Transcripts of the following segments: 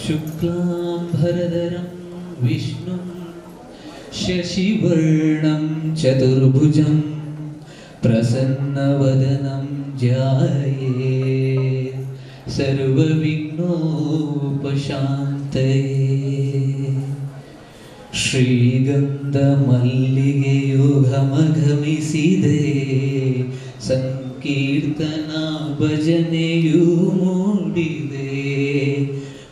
ಶುಕ್ಲಾಂಬರಧರಂ ವಿಷ್ಣುಂ ಶಶಿವರ್ಣಂ ಚತುರ್ಭುಜಂ ಪ್ರಸನ್ನವದನಂ ಧ್ಯಾಯೇ ಸರ್ವವಿಘ್ನೋಪಶಾಂತಯೇ. ಶ್ರೀಗಂಧ ಮಲ್ಲಿಗೆಯು ಘಮಘಮಿಸಿದೆ, ಸಂಕೀರ್ತನಾ ಭಜನೆಯು ಮೂಡಿದೆ.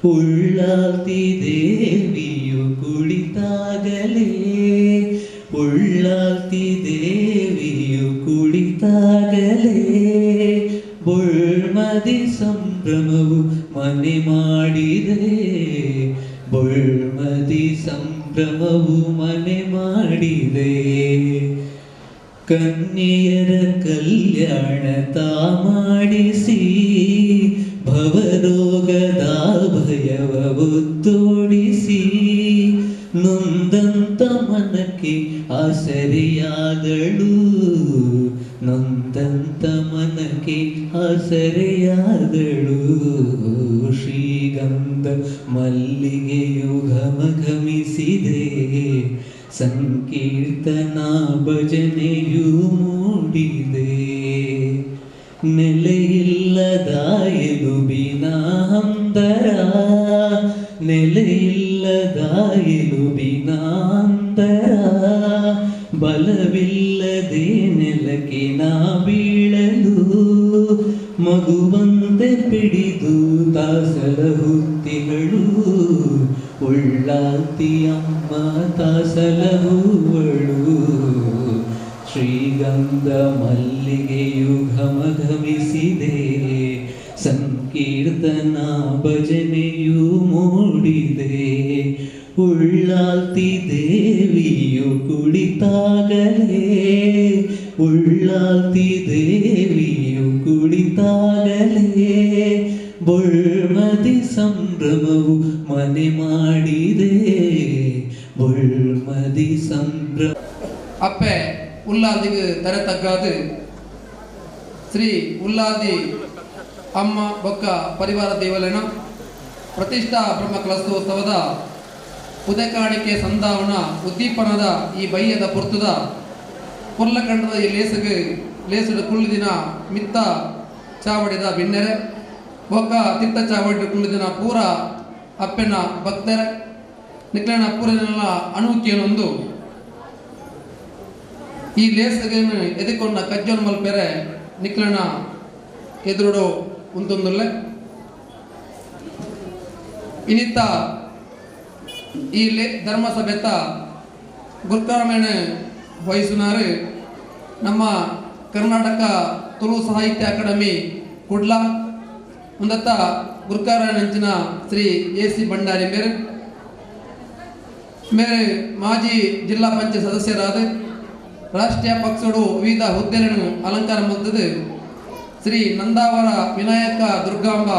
ಉಳ್ಳಾಲ್ತಿ ದೇವಿಯು ಕುಳಿತಾಗಲೇ, ಉಳ್ಳಾಲ್ತಿ ದೇವಿಯು ಕುಳಿತಾಗಲೇ, ಬೊಳ್ಮದಿ ಸಂಭ್ರಮವು ಮನೆ ಮಾಡಿದೆ, ಬೊಳ್ಮದಿ ಸಂಭ್ರಮವು ಮನೆ ಮಾಡಿದೆ. ಕನ್ಯೆಯರ ಕಲ್ಯಾಣ ತಾ ಮಾಡಿಸಿ, ಭವರೋಗದ ಭಯವ ಒತ್ತೋಡಿಸಿ, ನೊಂದಂತ ಮನಕ್ಕೆ ಆಸರೆಯಾದಳು, ನೊಂದಂತ ಮನಕ್ಕೆ ಆಸರೆಯಾದಳು. ಶ್ರೀಗಂಧ ಮಲ್ಲಿಗೆಯು ಘಮಘಮಿಸಿದೆ, ಸಂಕೀರ್ತನಾ ಭಜನೆಯು ಮೂಡಿದೆ. ನೆಲೆಯಿಲ್ಲದ ಎಲುಬಿನ ಹಂದರ, ನೆಲೆಯಿಲ್ಲದ ಎಲುಬಿನ ಹಂದರ, ಬಲವಿಲ್ಲದೆ ನೆಲಕ್ಕೆ ನಾ ಬೀಳಲು, ಮಗುವಂತೆ ಪಿಡಿದು ತಾಸಲಹುತ್ತಿಗಳು, ಉಳ್ಳಾಲ್ತಿಯಮ್ಮ ತಾಸಲಹುವಳು. ಶ್ರೀಗಂಧ ಮಲ್ಲಿಗೆಯು ಘಮಘಮಿಸಿದೆ, ಸಂಕೀರ್ತನಾ ಭಜನೆಯು ಮೂಡಿದೆ. ಉಳ್ಳಾಲ್ತಿ ದೇವಿಯು ಕುಳಿತಾಗಲೇ, ಉಳ್ಳಾಲ್ತಿ ದೇವಿಯು ಕುಳಿತಾಗಲೇ, ಬೊಳ್ಮದಿ ಸಂಭ್ರಮವು ಮನೆ ಮಾಡಿದೆ, ಬೊಳ್ಮದಿ ಸಂಭ್ರಮ. ಅಪ್ಪೆ ಉಲ್ಲಾಲ್ದಿಗೆ ತರೆ ತಗ್ಗಾದು ಶ್ರೀ ಉಲ್ಲಾಲ್ದಿ ಅಮ್ಮ ಬೊಕ್ಕ ಪರಿವಾರ ದೇವಲೇನ ಪ್ರತಿಷ್ಠಾ ಬ್ರಹ್ಮ ಕಲಶೋತ್ಸವದ ಉದಕಾಣಿಕೆ ಸಂಧಾವನ ಉದ್ದೀಪನದ ಈ ಬಯ್ಯದ ಪೊರ್ತುದ ಪೊರ್ಲಕಂಡದ ಈ ಲೇಸುಗೆ ಲೇಸುಡ ಕುಳ್ಳುದಿನ ಮಿತ್ತ ಚಾವಡಿದ ಬಿನ್ನೆರೆ ಬೊಕ್ಕ ತಿತ್ತ ಚಾವಡಿ ಕುಳ್ಳುದಿನ ಪೂರ ಅಪ್ಪೆನ ಭಕ್ತರೆ ನಿಕ್ಲೆನ ಪೂರನೆಲ್ಲ ಅಣುಕಿಯನೊಂದು ಈ ಲೇಸುಗೇನು ಎದಕ್ಕೊಂಡ ಕಜ್ಜೋನ್ ಮಲ್ಪೆರೆ ನಿಕ್ಲೆನ ಎದುರುಡು ಉಂತೊಂದುಲ್ಲೆ. ಇನ್ನಿತ್ತ ಈ ಲೇ ಧರ್ಮಸಭೆತ ಗುರುಕರ್ಮೇಣ ವಹಿಸುನಾರು ನಮ್ಮ ಕರ್ನಾಟಕ ತುಳು ಸಾಹಿತ್ಯ ಅಕಾಡೆಮಿ ಕುಡ್ಲ ಮುಂದತ್ತ ಗುರುಕಾರನಂಚಿನ ಶ್ರೀ ಎ ಸಿ ಭಂಡಾರಿ ಮೇರೆ ಮೇರೆ ಮಾಜಿ ಜಿಲ್ಲಾ ಪಂಚಾಯತ್ ಸದಸ್ಯರಾದ ರಾಷ್ಟ್ರೀಯ ಪಕ್ಷಡು ವಿವಿಧ ಹುದ್ದೆಗಳನ್ನು ಅಲಂಕಾರ ಮಲ್ತದು ಶ್ರೀ ನಂದಾವರ ವಿನಾಯಕ ದುರ್ಗಾಂಬ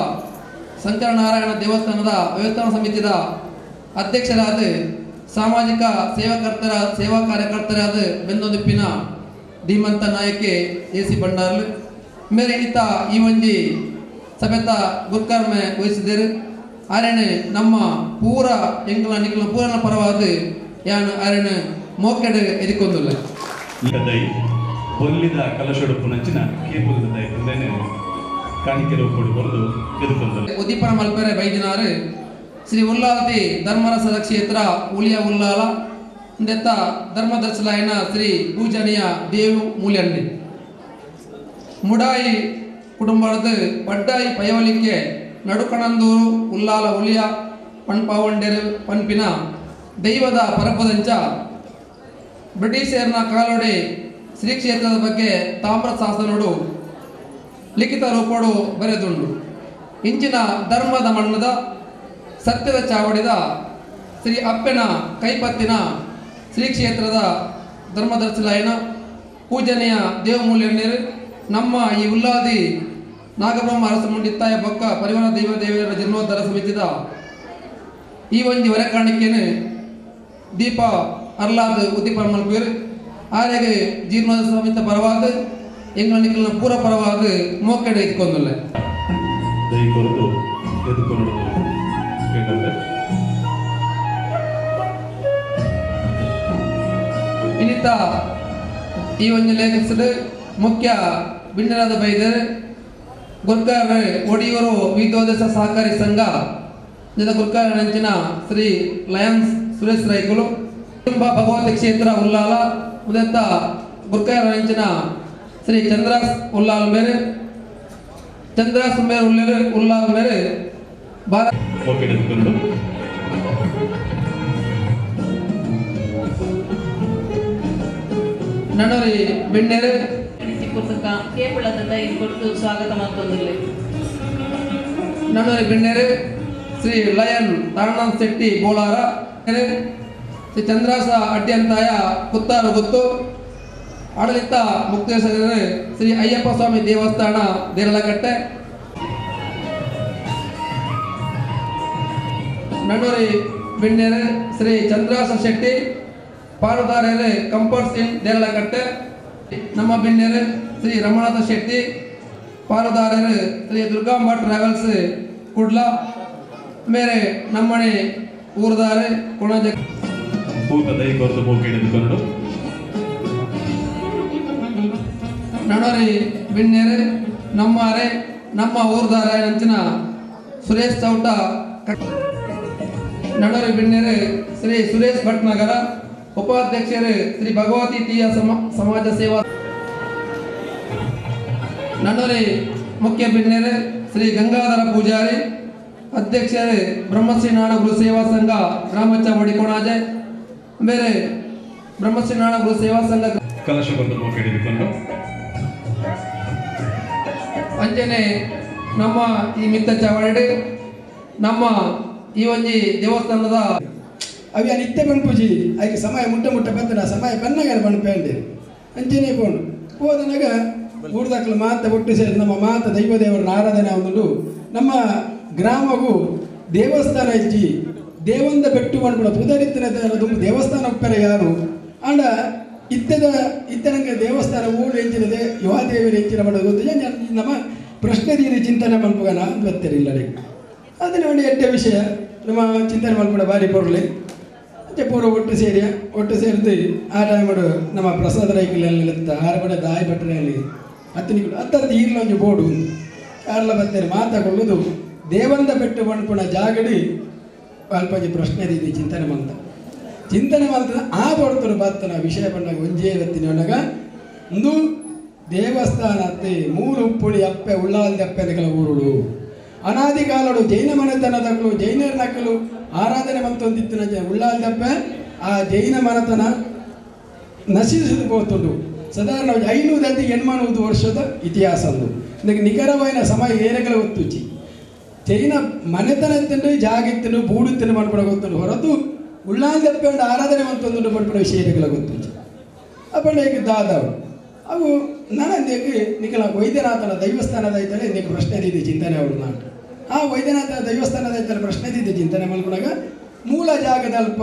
ಶಂಕರನಾರಾಯಣ ದೇವಸ್ಥಾನದ ವ್ಯವಸ್ಥಾನ ಸಮಿತಿಯ ಅಧ್ಯಕ್ಷರಾದ ಸಾಮಾಜಿಕ ಸೇವಾಕರ್ತರ ಸೇವಾ ಕಾರ್ಯಕರ್ತರಾದ ಬೆಂದೊಂದಿಪ್ಪಿನ ಧೀಮಂತ ನಾಯಕೆ ಎ ಸಿ ಭಂಡಾರ್ಲು ಮೇರೆ ಇನ್ನಿತ ಈ ಒಂಜಿ ಸಭೆತ ಗುರುಕರ್ಮೆ ವಹಿಸಿದರು. ಆರಣೆ ನಮ್ಮ ಪೂರ ಎಂಕಲ ನಿಕಲ ಪೂರನ ಪರವಾದ ಯಾನ್ ಆರಣೆ ಮೋಕೆಡ್ ಎದಿಕೊಂದುಲ್ಲ. ದೈ ಬೊಲ್ಲಿದ ಕಲಶೊಡುಪು ನಂಚಿನ ಕೇಪುದ ದೈ ಉಂದೆನೆ ಕಾಣಿಕೆ ರೂಪೊಡು ಬರೆದು ಎದುಕೊಂದುಲ್ಲ. ಉದ್ದೀಪನ ಮಲ್ಪೆರೆ ಬೈದಿನಾರು ಶ್ರೀ ಉಲ್ಲಾಲ್ತಿ ಧರ್ಮರಸದ ಕ್ಷೇತ್ರ ಉಳಿಯ ಉಲ್ಲಾಲ ಇಂದೆತ್ತ ಧರ್ಮದರ್ಶಲಾಯನ ಶ್ರೀ ಪೂಜನೀಯ ದೇವು ಮೂಲ್ಯನ್ನಿ ಮುಡಾಯಿ ಕುಟುಂಬದ ಪಡ್ಡಾಯಿ ಪಯವಲಿಕೆ ನಡುಕಣಂದೂರು ಉಲ್ಲಾಲ ಉಳಿಯ ಪಣ್ಪಾವಂಡೆರು ಪನ್ಪಿನ ದೈವದ ಪರಪದಂಚ ಬ್ರಿಟಿಷರ್ನ ಕಾಲೊಡೆ ಶ್ರೀ ಕ್ಷೇತ್ರದ ಬಗ್ಗೆ ತಾಮ್ರ ಶಾಸನೋಡು ಲಿಖಿತ ರೂಪೋಡು ಬರೆದುಂಡು. ಇಂಚಿನ ಧರ್ಮದ ಮಣ್ಣದ ಸತ್ಯದ ಚಾವಡಿದ ಶ್ರೀ ಅಪ್ಪೆನ ಕೈಪತ್ತಿನ ಶ್ರೀ ಕ್ಷೇತ್ರದ ಧರ್ಮದರ್ಶಲಾಯನ ಪೂಜನೆಯ ದೇವಮೂಲ್ಯನೇರು ನಮ್ಮ ಈ ಉಲ್ಲಾದಿ ನಾಗಬ್ರಹ್ಮ ಅರಸಮುಂಡಿತ್ತಾಯ ಬೊಕ್ಕ ಪರಿವಾರ ದೈವ ದೇವಿಯರ ಜೀರ್ಣೋದ್ಧಾರ ಸಮಿತಿದ ಈ ಒಂಜಿ ಹೊರೆಕಾಣಿಕೆಯನ್ನು ದೀಪ ಅರ್ಲಾದ ಉದ್ದೀಪನ ಮಲ್ಪೇರು ಆರೆಗೆ ಜೀರ್ಣೋದ್ಧಾರ ಸಮಿತಿ ಪರವಾದ ಎಂಗಳ ಪೂರ ಪರವಾದ ಮೋಕೆಡೆ ಇಟ್ಕೊಂದುಲ್ಲ. ದೈ ಕೊರದು ಎದುಕೊಂಡು ಕೇಂದ್ರ ಇನ್ನಿತ ಈ ಒಂದು ಲೇಖಸದ ಮುಖ್ಯ ಬಿಣ್ಣರಾದ ಬೈದರು ಗುರ್ಕಾರ ಒಡಿಯೂರು ವಿದ್ಯೋದಸ ಸಹಕಾರಿ ಸಂಘ ಗುರ್ಕಾರ ನಂಚಿನ ಶ್ರೀ ಲಯನ್ಸ್ ಸುರೇಶ್ ರೈಕುಲು ಕುಟುಂಬ ಭಗವತಿ ಕ್ಷೇತ್ರ ಉಲ್ಲಾಲ ಉದತ್ತ ಗುರ್ಕಾರ ನಂಚಿನ ಶ್ರೀ ಚಂದ್ರಾಸ್ ಉಲ್ಲಾಲ್ ಮೇರೆ ಚಂದ್ರಾಸ್ ಮೇರೆ ಉಲ್ಲಾಲ್ ಮೇರೆ ಭಾರತ ನನ್ನೊರಿ ಬೆಣ್ಣೆರೆ ಸ್ವಾಗತ ಮಾಡ್ತೊಂದಿಲ್ಲ. ನನ್ನೊರಿ ಬೆಣ್ಣೆರೆ ಶ್ರೀ ಲಯನ್ ತಾರಣಾಂತ್ ಶೆಟ್ಟಿ ಬೋಳಾರ ಶ್ರೀ ಚಂದ್ರಾಸ ಅಡ್ಯಂತಾಯ ಕುತ್ತಾರು ಗುತ್ತು ಆಡಳಿತ ಮುಕ್ತೇಶ್ವರ ಶ್ರೀ ಅಯ್ಯಪ್ಪ ಸ್ವಾಮಿ ದೇವಸ್ಥಾನ ದೇರಳಕಟ್ಟೆ ನನ್ನೊರಿ ಬೆಣ್ಣೆರೆ ಶ್ರೀ ಚಂದ್ರಾಸ ಶೆಟ್ಟಿ ಪಾರುದಾರರೆ ಕಂಫರ್ಟ್ಸ್ ಇನ್ ದೇರಳಕಟ್ಟೆ ನಮ್ಮ ಬೆಣ್ಣೆರೆ ಶ್ರೀ ರಮಣಾಥ ಶೆಟ್ಟಿ ಪಾರುದಾರರು ಶ್ರೀ ದುರ್ಗಾಂಬ ಟ್ರಾವೆಲ್ಸ್ ಕುಡ್ಲ ಮೇರೆ ನಮ್ಮನೆ ಊರ್ದಾರೆ ಕೊಣಜ ನಡೋರಿ ಬೆಣ್ಣೆರೆ ನಮ್ಮಾರೆ ನಮ್ಮ ಊರ್ದಾರೆ ನಂಚಿನ ಸುರೇಶ್ ಚೌಟ ನಡೋರಿ ಬೆಣ್ಣೆರೆ ಶ್ರೀ ಸುರೇಶ್ ಭಟ್ನಗರ ಉಪಾಧ್ಯಕ್ಷರು ಶ್ರೀ ಭಗವತಿ ತೀಯ ಸಮಾಜ ಸೇವಾ ನನ್ನೊರಿ ಮುಖ್ಯ ಬಿಣ್ಣೆರೆ ಶ್ರೀ ಗಂಗಾಧರ ಪೂಜಾರಿ ಅಧ್ಯಕ್ಷರು ಬ್ರಹ್ಮಶ್ರೀ ನಾಡಗುರು ಸೇವಾ ಸಂಘ ಗ್ರಾಮಚಾವಡಿ ಕೊಣಾಜೆ ಬೇರೆ ಬ್ರಹ್ಮಶ್ರೀ ನಾಡಗುರು ಸೇವಾ ಸಂಘ ಅಂಜನೆ ನಮ್ಮ ಈ ಮಿತ್ತ ಚಾವಡಿ ನಮ್ಮ ಈ ಒಂಜಿ ದೇವಸ್ಥಾನದ ಅವಿ ನಿತ್ಯ ಪಣ್ಪುಜಿ ಐಕೆ ಸಮಯ ಮುಟ್ಟ ಮುಟ್ಟ ಬತ್ತನ ಸಮಯ ಬನ್ನಗ ಪಣ್ಪೇಂಡೆ ಅಂಚನೆ ಪೋಂಡು ಹೋದನಾಗ ಊರ್ದಾಕ್ಲು ಮಾತ ಒಟ್ಟು ಸೇರಿ ನಮ್ಮ ಮಾತ ದೈವದೇವರನ್ನ ಆರಾಧನೆ ಒಂದು ನಮ್ಮ ಗ್ರಾಮಗೂ ದೇವಸ್ಥಾನ ಇಜ್ಜಿ ದೇವಂದ ಬೆಟ್ಟು ಪಣ್ಪುಣ ಪುದರಿತ್ತಿನ ದೇವಸ್ಥಾನ ಉಪ್ಪೆರೆ ಯಾರು ಆಂಡ ಇತ್ತದ ಇತ್ತನಂಗೆ ದೇವಸ್ಥಾನ ಊರು ಎಂಚಿನದೆ ಯುವಾದೇವರು ಎಂಚಿನ ಮಾಡೋದು ಗೊತ್ತು ನಮ್ಮ ಪ್ರಶ್ನೆ ದೀನಿ ಚಿಂತನೆ ಮಲ್ಪುಗನ ಅಂತ ಗೊತ್ತಿರಲಿಲ್ಲ ಅದನ್ನ ಒಂದು ಎಡ್ಡೆ ವಿಷಯ ನಮ್ಮ ಚಿಂತನೆ ಮಲ್ಪುಣ ಬಾರಿ ಪೊರ್ಲಿ ಅಂಚೆ ಪೂರ ಒಟ್ಟು ಸೇರಿ ಒಟ್ಟು ಸೇರಿದು ಆ ಟೈಮ್ ನಮ್ಮ ಪ್ರಸಾದ ರೈಕಲೆಲ್ಲ ಆರು ಬಡೆ ದಾಯಿ ಭಟ್ರಲ್ಲಿ ಹತ್ತನಿಗಳು ಹತ್ತತ್ತು ಈರ್ಲ ಒಂಜಿ ಬೋಡು ಯಾರೆಲ್ಲ ಬತ್ತಾರೆ ಮಾತಾಕೊಳ್ಳೋದು ದೇವಂದ ಬೆಟ್ಟು ಪಣ್ಪುಣ ಜಾಗಡಿ ಅಲ್ಪಂಜಿ ಪ್ರಶ್ನೆ ದೀದಿ ಚಿಂತನೆ ಮಂತ ಚಿಂತನೆ ಮಂತ ಆ ಬರ್ತರು ಬತ್ತನ ವಿಷಯ ಬಂದಾಗ ಒಂಜೇ ಬತ್ತಿನ ಒಂದು ದೇವಸ್ಥಾನ ಅತ್ತೆ ಮೂರು ಉಪ್ಪುಳಿ ಅಪ್ಪೆ ಉಳ್ಳಾಲ್ದ ಅಪ್ಪೆ ಅಂದಕಲ ಊರುಡು ಅನಾದಿ ಕಾಲಡು ಜೈನ ಮನೆತನದಕ್ಕಲು ಜೈನರ ನಕಲು ಆರಾಧನೆ ಮಂತೊಂದಿತ್ತಿನ ಉಳ್ಳಾಲ್ದಪ್ಪೆ ಆ ಜೈನ ಮನೆತನ ನಶಿಸಿದು ಹೋಗ್ತುಂಡು ಸಾಧಾರಣ 580 ವರ್ಷದ ಇತಿಹಾಸ ಅಂದು ಇದಕ್ಕೆ ನಿಖರವಾದ ಸಮಯ ಏನೆಗಳ ಗೊತ್ತುಚಿ ಜೈನ ಮನೆತನ ಎತ್ತಂಡು ಜಾಗ ಎತ್ತಂಡು ಬೂಡು ಎತ್ತಂಡು ಮಾಡ್ಕೊಡ ಗೊತ್ತುಂಡು ಹೊರತು ಉಳ್ಳಾಲ್ದಪ್ಪೆ ಒಂದು ಆರಾಧನೆ ಮಂತೊಂದುಂಡು ಪಡ್ಪಡ ವಿಷಯಗಳ ಗೊತ್ತುಚಿ ಅಪ್ಪಂಡ ಈಗ ದಾದವು ಅವು ನಾನಂದೇಕೆ ನಿಖಲ ವೈದ್ಯನಾಥನ ದೈವಸ್ಥಾನದ ಐತಲೆ ಇಂದಕ್ಕೆ ಪ್ರಶ್ನೆ ಇದೆ ಚಿಂತನೆ ಅವರು ನಾಟು ಆ ವೈದ್ಯನಾಥನ ದೈವಸ್ಥಾನದ ಐತಲೆ ಪ್ರಶ್ನೆ ಇದೆ ಚಿಂತನೆ ಮಲ್ಪುನಾಗ ಮೂಲ ಜಾಗದಲ್ಪ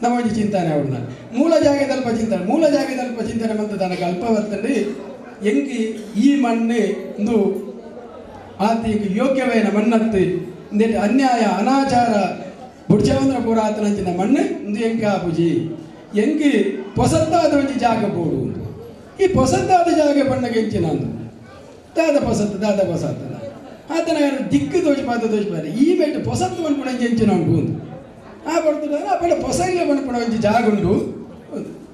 ನಮ್ಮ ಒಂಜಿ ಚಿಂತನೆ ಅವರು ನಾನು ಮೂಲ ಜಾಗದಲ್ಪ ಚಿಂತನೆ ಮೂಲ ಜಾಗದಲ್ಪ ಚಿಂತನೆ ಮಂತ ತನಕ ಅಲ್ಪ ಬರ್ತಂడి ಎಂಕಿ ಈ ಮಣ್ಣು ಒಂದು ಆತಿಗೆ ಯೋಗ್ಯವೇನ ಮಣ್ಣತ್ತು ಇಂದೇಟ್ ಅನ್ಯಾಯ ಅನಾಚಾರ ಬುಡ್ಚವಂದ್ರ ಪೂರ ಆತನಂಚಿನ ಮಣ್ಣು ಒಂದು ಎಂಕಿ ಆಪುಜಿ ಎಂಕಿ ಪೊಸತ್ತಾದ ಒಂಜಿ ಜಾಗ ಬೋಡು ಈ ಪೊಸತ್ತಾದ ಜಾಗ ಬಣ್ಣಗೆ ಎಂಚಿನ ಅಂದು ದಾದ ಪೊಸತ್ತು ದಾದ ಪೊಸತ್ತ ಆತನ ದಿಕ್ಕು ದೋಷ ಪಾದ ದೋಷ ಪಾದ ಈ ಮೇಟ್ ಪೊಸತ್ತು ಮನ್ಪುಣ ಎಂಚಿನ ಉಂಟು ಆ ಬರ್ತದೆ ಆ ಬಡ ಪೊಸೈಲ ಮನ್ಪುಣ ಒಂಜಿ ಜಾಗ ಉಂಟು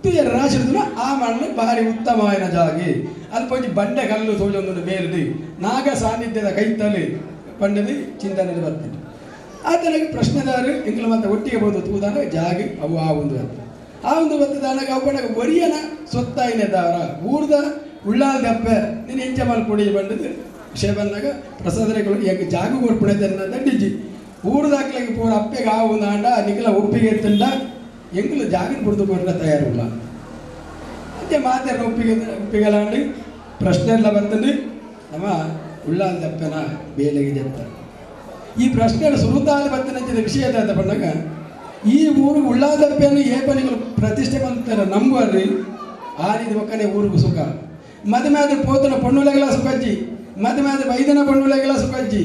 ತುಜರ ರಾಶಿಡ್ದು ಆ ಮಣ್ಣು ಭಾರಿ ಉತ್ತಮವಾದ ಜಾಗಿ ಅಲ್ಪ ಒಂಜಿ ಬಂಡೆ ಕಲ್ಲು ತೋಜೊಂದು ಮೇಲ್ದು ನಾಗ ಸಾನ್ನಿಧ್ಯದ ಕೈತಲಿ ಬಂಡದು ಚಿಂತನೆ ಬರ್ತಿತ್ತು ಆತನಿಗೆ ಪ್ರಶ್ನೆದಾರು ಎಂಗ್ಲ ಮತ್ತೆ ಒಟ್ಟಿಗೆ ಬೋದು ತೂದಾನ ಜಾಗ ಅವು ಆ ಒಂದು ಅಂತ ಆ ಒಂದು ಬತ್ತದಾನಾಗ ಅವು ಒರಿಯನ ಸೊತ್ತಾಯಿನ ದಾರ ಊರ್ದ ಉಳ್ಳಾಲ್ದಪ್ಪೆ ನೀನು ಎಂಚ ಮಲ್ಪುಡಿ ಬಂಡದು ವಿಷಯ ಬಂದಾಗ ಪ್ರಸಾದರೆಗಳು ಯಾಕೆ ಜಾಗ ಕೊಡ್ಪುಣೆ ಡಿಜಿ ಊರ್ದಾಕ್ಲಿಗೆ ಪೂರ ಅಪ್ಪೆಗೆ ಆ ಒಂದು ಆಂಡ ನಿಖಲ ಒಪ್ಪಿಗೆ ತಿಂದ ಎಂಗ್ಲು ಜಾಗಿನ ಬಿಡ್ದು ಕೊಟ್ರೆ ತಯಾರಿಲ್ಲ ಅಂಚೆ ಮಾತಾಡ ಒಪ್ಪಿಗೆ ಒಪ್ಪಿಗೆಲಾಂಡಿ ಪ್ರಶ್ನೆ ಎಲ್ಲ ಬಂತಂದು ನಮ್ಮ ಉಳ್ಳಾಲ್ದಪ್ಪನ ಬೇಲೆಗೆ ಜಪ್ತ ಈ ಪ್ರಶ್ನೆ ಸುರುತಾದ ಬತ್ತನಂಚಿನ ವಿಷಯದ ಅಂತ ಬಂದಾಗ ಈ ಊರು ಉಳ್ಳಾದಪ್ಪೆಯನ್ನು ಏಪನಿಗಳು ಪ್ರತಿಷ್ಠೆ ಬಂತಾರೆ ನಂಬುವರ್ರಿ ಆ ರೀತಿ ಒಕ್ಕನೆ ಊರಿಗೂ ಸುಖ ಮದುವೆ ಆದ್ರೆ ಪೋತನ ಪೊಣ್ಣುಲೆಗೆಲ್ಲ ಸುಖಜ್ಜಿ ಮದುವೆ ಆದ್ರೆ ಬೈದನ ಪೊಣ್ಣುಲೆಗೆಲ್ಲ ಸುಖಜ್ಜಿ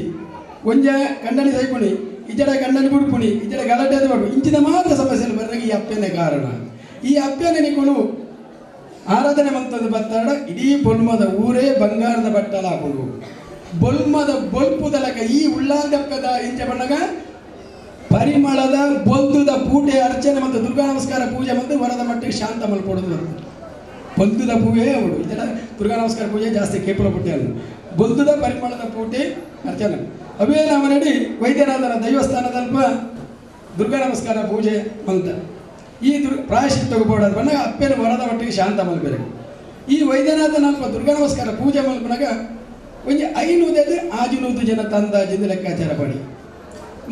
ಒಂಜೆ ಕಂಡನಿ ಸೈಪುಣಿ ಇಜಡ ಗಂಡನ ಬುಡ್ಪುಣಿ ಇಜಡ ಗಲಾಟೆ ಅದು ಇಂಚಿನ ಮಾತ್ರ ಸಮಸ್ಯೆ ಬರ್ರಾಗ ಈ ಅಪ್ಪನೇ ಕಾರಣ. ಈ ಅಪ್ಪನೇ ನಿಕುಲು ಆರಾಧನೆ ಮಂತದ್ದು ಬತ್ತಾಡ ಇಡೀ ಬೊಲ್ಮದ ಊರೇ ಬಂಗಾರದ ಬಟ್ಟಲ ಹಾಕೊಂಡು ಬೊಲ್ಮದ ಬೊಲ್ಪುದಲಕ ಈ ಉಳ್ಳಾಲ್ದಪ್ಪದ ಇಂಚ ಬಣ್ಣಗ ಪರಿಮಳದ ಬೊಲ್ದುದ ಪೂಟೆ ಅರ್ಚನೆ ಮತ್ತು ದುರ್ಗಾ ನಮಸ್ಕಾರ ಪೂಜೆ ಮತ್ತು ವರದ ಮಟ್ಟಿಗೆ ಶಾಂತ ಮಲ್ಪೊಡೋದು ಬೊಲ್ದುದ ಪೂವೆ ಅವಳು ಇದೆಲ್ಲ ದುರ್ಗಾ ನಮಸ್ಕಾರ ಪೂಜೆ ಜಾಸ್ತಿ ಕೇಪಲ ಪುಟ್ಟೆ ಅಲ್ಲ ಬೊಲ್ದುದ ಪರಿಮಳದ ಪೂಟೆ ಅರ್ಚನೆ ಅವೇ ನಾವು ನಡಿ ವೈದ್ಯನಾಥನ ದೈವಸ್ಥಾನದಲ್ಪ ದುರ್ಗಾ ನಮಸ್ಕಾರ ಪೂಜೆ ಅಂತ ಈ ಪ್ರಾಯಶ್ಚಿತ್ತ ತಗೋಬೋಡಾದ ಬಣ್ಣಾಗ ಅಪ್ಪನ ವರದ ಮಟ್ಟಿಗೆ ಶಾಂತ ಮಲ್ಪೆರೆ ಈ ವೈದ್ಯನಾಥನ ಅಲ್ಪ ದುರ್ಗಾ ನಮಸ್ಕಾರ ಪೂಜೆ ಮಲ್ಪನಾಗ ಒಂಜಿ 500 600 ಜನ ತಂದಾಜಿಂದ ಲೆಕ್ಕಾಚಾರ ಪಡಿ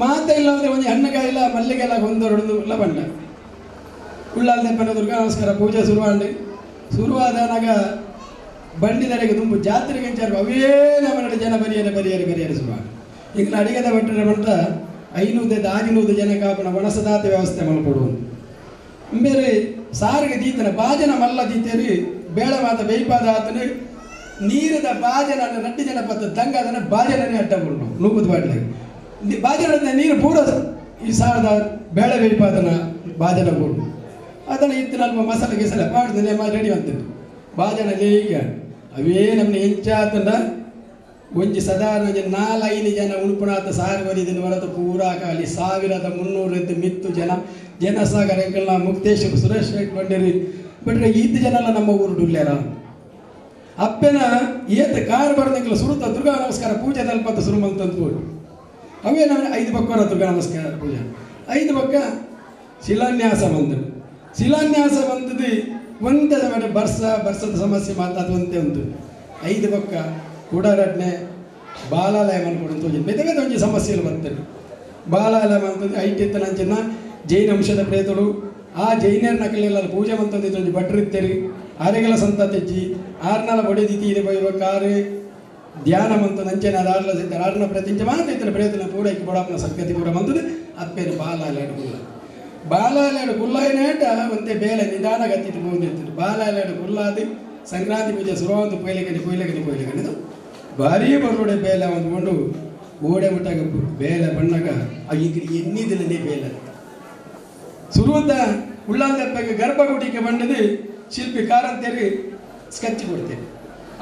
ಮಾತ ಇಲ್ಲ ಅಂದರೆ ಒಂಜಿ ಹಣ್ಣುಗಾಯಿಲ್ಲ ಮಲ್ಲಿಗೆಲ್ಲ ಒಂದೊರಡು ಇಲ್ಲ ಬಂಡ ಉಳ್ಳಾಲ್ದಪ್ಪನ ದುರ್ಗಾ ನಮಸ್ಕಾರ ಪೂಜೆ ಶುರುವಾಂಡು ಶುರುವಾದನಾಗ ಬಂಡಿದರೆಗೆ ತುಂಬ ಜಾತ್ರೆಗೆ ಅಂಚಾರು ಅವೇ ನಮ್ಮ ಜನ ಬರಿಯರೆ ಬರಿಯರೆ ಬರಿಯರೆ ಶುರುವಾದ ಈಗ ಅಡಿಗೆದ ಭಟ್ಟರ ಬಂಟ 500 600 ಜನ ಕಾಪಣ ವಣಸದಾತ ವ್ಯವಸ್ಥೆ ಮಲ್ಕೊಡುವುದು ಬೇರೆ ಸಾರಿಗೆ ದೀತನ ಬಾಜನ ಮಲ್ಲ ದೀತೇರಿ ಬೇಳೆ ಮಾತ ಬೇಯ್ಪಾದ ಆತನು ನೀರದ ಬಾಜನ ರಡ್ಡಿ ಜನ ಪತ್ತ ದಂಗ ಅದನ್ನು ಬಾಜನನೇ ಅಡ್ಡ ಕೊಡು ನೂಕುದು ಬಾಟ್ಲಾಗಿ ಬಾಜನ ನೀರು ಪೂರ ಈ ಸಾರದ ಬೇಳೆ ಬೇಯ್ಪಾದನ ಬಾಜನ ಕೊಡು ಅದನ್ನು ಇತ್ತು ನಮ್ಮ ಮಸಾಲೆ ಗಿಸಾಲೆ ಪಾಡ್ದು ರೆಡಿ ಅಂತೀನಿ ಬಾಜನ ಲೇಗ ಅವೇ ನಮ್ಮನ್ನ ಹೆಂಚಾತಂಡ ಒಂಜಿ ಸಾಧಾರಣ ಒಂಜಿ 4-5 ಜನ ಉಣುಪುಣಾತ ಸಾರು ಬರಿದಿನ ಹೊರತು ಪೂರಾ ಖಾಲಿ 1300 ಮಿತ್ತು ಜನ ಜನಸಾಗರ ಎಂಕಲ್ನ ಮುಕ್ತೇಶ್ವರ ಸುರೇಶ್ ಬಂಡಿರಿ ಬಿಟ್ರೆ ಈತ ಜನ ಎಲ್ಲ ನಮ್ಮ ಊರು ಡುಲ್ಲೇರ ಅಪ್ಪನ ಏತ ಕಾರ್ ಬರೋದಕ್ಕೆಲ್ಲ ಸುರುತ ದುರ್ಗಾ ನಮಸ್ಕಾರ ಪೂಜೆ ತಲುಪತ್ತ ಸುರು ಮಂತಂದು ಅವೇ ನಮ್ಮ 5 ಬಕ್ಕವರ ದುರ್ಗಾ ನಮಸ್ಕಾರ ಪೂಜೆ 5 ಬಕ್ಕ ಶಿಲಾನ್ಯಾಸ ಬಂದರು. ಶಿಲಾನ್ಯಾಸ ಬಂದದ್ದು ಒಂದೇ ಸಮಯ ಬರ್ಸದ ಸಮಸ್ಯೆ ಮಾತಾದ ಒಂದೇ ಉಂಟು 5 ಬಕ್ಕ ಕೂಡರಡ್ನೆ ಬಾಲಾಲಯ ಮನ್ಕೊಡು ತೋಜಿ ಬೇರೆ ಬೇರೆ ಒಂಜಿ ಸಮಸ್ಯೆಗಳು ಬರ್ತದೆ. ಬಾಲಾಲಯ ಅಂತಂದ್ರೆ ಐಟಿತ್ತನಂಚಿನ ಜೈನ ಅಂಶದ ಪ್ರೇತಳು ಆ ಜೈನರ ನಕಲೆಲ್ಲ ಪೂಜೆ ಮಂತಂದಿತ್ತು ಒಂಜಿ ಭಟ್ರಿತ್ತೇರಿ ಆರೆಗೆಲ್ಲ ಸಂತತಿಜ್ಜಿ ಆರ್ನಲ ಬಡಿದಿತಿ ಇದೆ ಬೈವ ಕಾರು ಧ್ಯಾನ ಮಂತ ನಂಚೆನ ಆರ್ಲ ಸಿದ್ಧ ಆರ್ನ ಪ್ರತಿಂಚ ಮಾತ್ರ ಪ್ರೇತನ ಪೂರೈಕೆ ಬಡಾಪನ ಸದ್ಗತಿ ಪೂರ ಮಂತದ್ದು ಅಪ್ಪೇನು ಬಾಲಾಲಯ ಕುಲ್ಲ ಬಾಲಾಲಯ ಕುಲ್ಲಾಯಿನೇಟ ಒಂತೆ ಬೇಲೆ ನಿಧಾನ ಗತಿಟ್ಟು ಹೋಗಿತ್ತು. ಬಾಲಾಲಯ ಕುಲ್ಲಾದಿ ಸಂಕ್ರಾಂತಿ ಪೂಜೆ ಶುರುವಂದು ಪೊಯ್ಲೆಗನಿ ಪೊಯ್ಲೆಗನಿ ಪೊಯ್ಲೆಗನಿದು ಭಾರೀ ಬರೋಡೆ ಬೇಲೆ ಅಂದ್ಕೊಂಡು ಓಡೆ ಮುಟ್ಟಾಗ ಬೇಲೆ ಬಣ್ಣಾಗ ಈಗ ಎನ್ನಿದಿಲ್ಲನೇ ಬೇಲೆ ಸುರುವಂತ ಉಳ್ಳಾಲ್ದಪ್ಪಗೆ ಗರ್ಭಗುಡಿಗೆ ಬಂದದ್ದು ಶಿಲ್ಪಿ ಕಾರಂತೇರಿ ಸ್ಕೆಚ್ ಕೊಡ್ತೇವೆ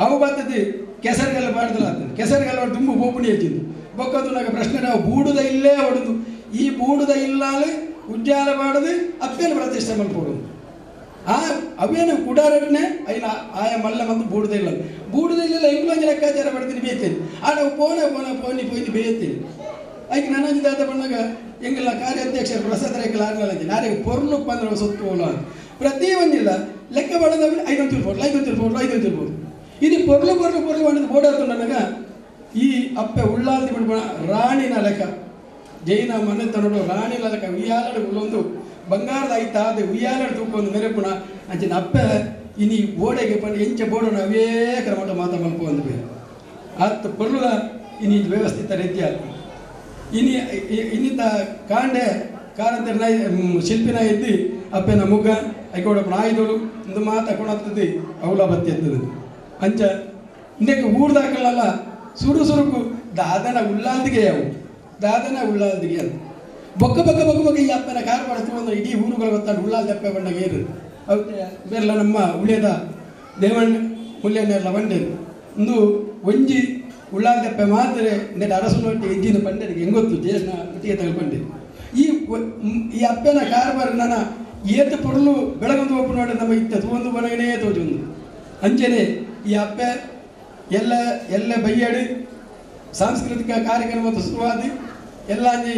ಅವು ಬರ್ತದೆ ಕೆಸರುಗಲ್ಲ ಬಾಡ್ದಲ್ಲ ಆಗ್ತದೆ ಕೆಸರುಗಲ್ಲ ತುಂಬ ಬೋಪುಣಿ ಹೆಚ್ಚಿದ್ದು ಬೊಕ್ಕದು ನಾಗ ಪ್ರಶ್ನೆ ನಾವು ಬೂಡುದ ಇಲ್ಲೇ ಹೊಡೆದು ಈ ಬೂಡುದ ಇಲ್ಲಾಲೆ ಉಜ್ಜಾಲ ಬಾಡದು ಅಪ್ಪೇನು ಪ್ರತಿಷ್ಠೆ ಮಲ್ಪೋಡು ಆ ಅವೇನು ಕುಡಾರಡ್ನೆ ಐನ ಆಯ ಮಲ್ಲ ಬಂದು ಬೂಡುದ ಇಲ್ಲ ಬೂಡುದ ಇಲ್ಲ ಎಂಗ್ಲೊಂಜಿ ಲೆಕ್ಕಾಚಾರ ಪಡ್ತೀನಿ ಬೇಯ್ತೇನೆ ಆ ನಾವು ಪೋನೆ ಪೋನೆ ಪೋನಿ ಪೋಯ್ದು ಬೇಯ್ತೇನೆ ಐಕ್ ನನಂಜಿ ದಾತ ಬಣ್ಣಾಗ ಎಂಗೆಲ್ಲ ಕಾರ್ಯಾಧ್ಯಕ್ಷರು ಪ್ರಸಾದ ರೇಖೆ ಆರ್ನಲ್ಲ ನಾರಿಗೆ ಪೊರ್ಲು ಪಂದ್ರ ಸೊತ್ತು ಹೋಲ ಪ್ರತಿ ಒಂದಿಲ್ಲ ಲೆಕ್ಕ ಮಾಡೋದು 5 ಪೊರ್ಲು 5 ಪೊರ್ಲು 5 ಪೊರ್ಲು ಇದು ಪೊರ್ಲು ಪೊರ್ಲು ಪೊರ್ಲು ಮಾಡಿದ ಬೋಡಾತು ನನಗೆ ಈ ಅಪ್ಪೆ ಉಳ್ಳಾಲ್ದಿ ಬಿಡ್ಬೋಣ ರಾಣಿನ ಲೆಕ್ಕ ಜೈನ ಮನೆತನಡು ರಾಣಿನ ಲೆಕ್ಕ ಉಯ್ಯಾಲಡು ಉಳ್ಳೊಂದು ಬಂಗಾರದ ಐತ ಅದು ಉಯ್ಯಾಲಡು ತೂಕೊಂದು ಮೆರೆಪುಣ ಅಂಚಿನ ಅಪ್ಪೆ ಇನಿ ಓಡೆಗೆ ಪಂಡ ಎಂಚ ಬೋಡೋಣ ಅವೇ ಕ್ರಮಟ ಮಾತ ಮಲ್ಪ ಒಂದು ಬೇರೆ ಆತು ಪೊರ್ಲುದ ಇನಿ ವ್ಯವಸ್ಥಿತ ರೀತಿ ಆತು ಇನಿ ಇನ್ನಿತ ಕಾಂಡೆ ಕಾರಂತರ ಶಿಲ್ಪಿನ ಎದ್ದಿ ಅಪ್ಪನ ಮುಗ್ಗ ಐಕೋಡಪ್ಪನ ಆಯ್ದೋಳು ಒಂದು ಮಾತ ಕೊಣತ್ತದೆ ಅವಳ ಬತ್ತಿ ಎತ್ತದು ಅಂಚ ಇಂದಕ್ಕೆ ಊರ್ದಾಕಲ್ಲ ಸುರು ಸುರುಕು ದಾದನ ಉಳ್ಳಾಲ್ದಿಗೆ ಅವು ದಾದನ ಉಳ್ಳಾಲ್ದಿಗೆ ಅಂತ ಬೊಕ್ಕ ಬೊಕ್ಕ ಬೊಕ್ಕ ಬೊಕ್ಕ ಈ ಅಪ್ಪನ ಕಾರ್ ಮಾಡ್ತು ಅಂದ್ರೆ ಇಡೀ ಊರುಗಳು ಗೊತ್ತಾಡ ಉಳ್ಳಾಲ್ದಿ ಅಪ್ಪ ಬಂಡಾಗ ಏರು ಅವು ಬೇರೆಲ್ಲ ನಮ್ಮ ಉಳಿಯದ ದೇವಣ್ಣ ಮುಲ್ಯನೆಲ್ಲ ಬಂಡೇರು ಒಂದು ಒಂಜಿ ಉಳ್ಳಾಲ್ದಪ್ಪೆ ಮಾತ್ರ ನೆಟ್ ಅರಸನೊಟ್ಟಿ ಹೆಜ್ಜಿನ ಪಂಡರಿಗೆ ಹೆಂಗೊತ್ತು ಜೇಸ್ನ ಒಟ್ಟಿಗೆ ತಗೊಂಡೆ ಈ ಈ ಅಪ್ಪನ ಕಾರ್ಬಾರ್ ನನ್ನ ಏತು ಪೊರ್ಲು ಬೆಳಗೊಂದು ಒಪ್ಪು ನೋಡಿ ನಮ್ಮ ಇತ್ತ ತೂವೊಂದು ಬನಗನೇ ತೋಜೊಂದು ಅಂಚನೆ ಈ ಅಪ್ಪೆ ಎಲ್ಲ ಎಲ್ಲ ಬೈಯಾಡಿ ಸಾಂಸ್ಕೃತಿಕ ಕಾರ್ಯಕ್ರಮ ಶುರುವಾದಿ ಎಲ್ಲ ಅಂಜಿ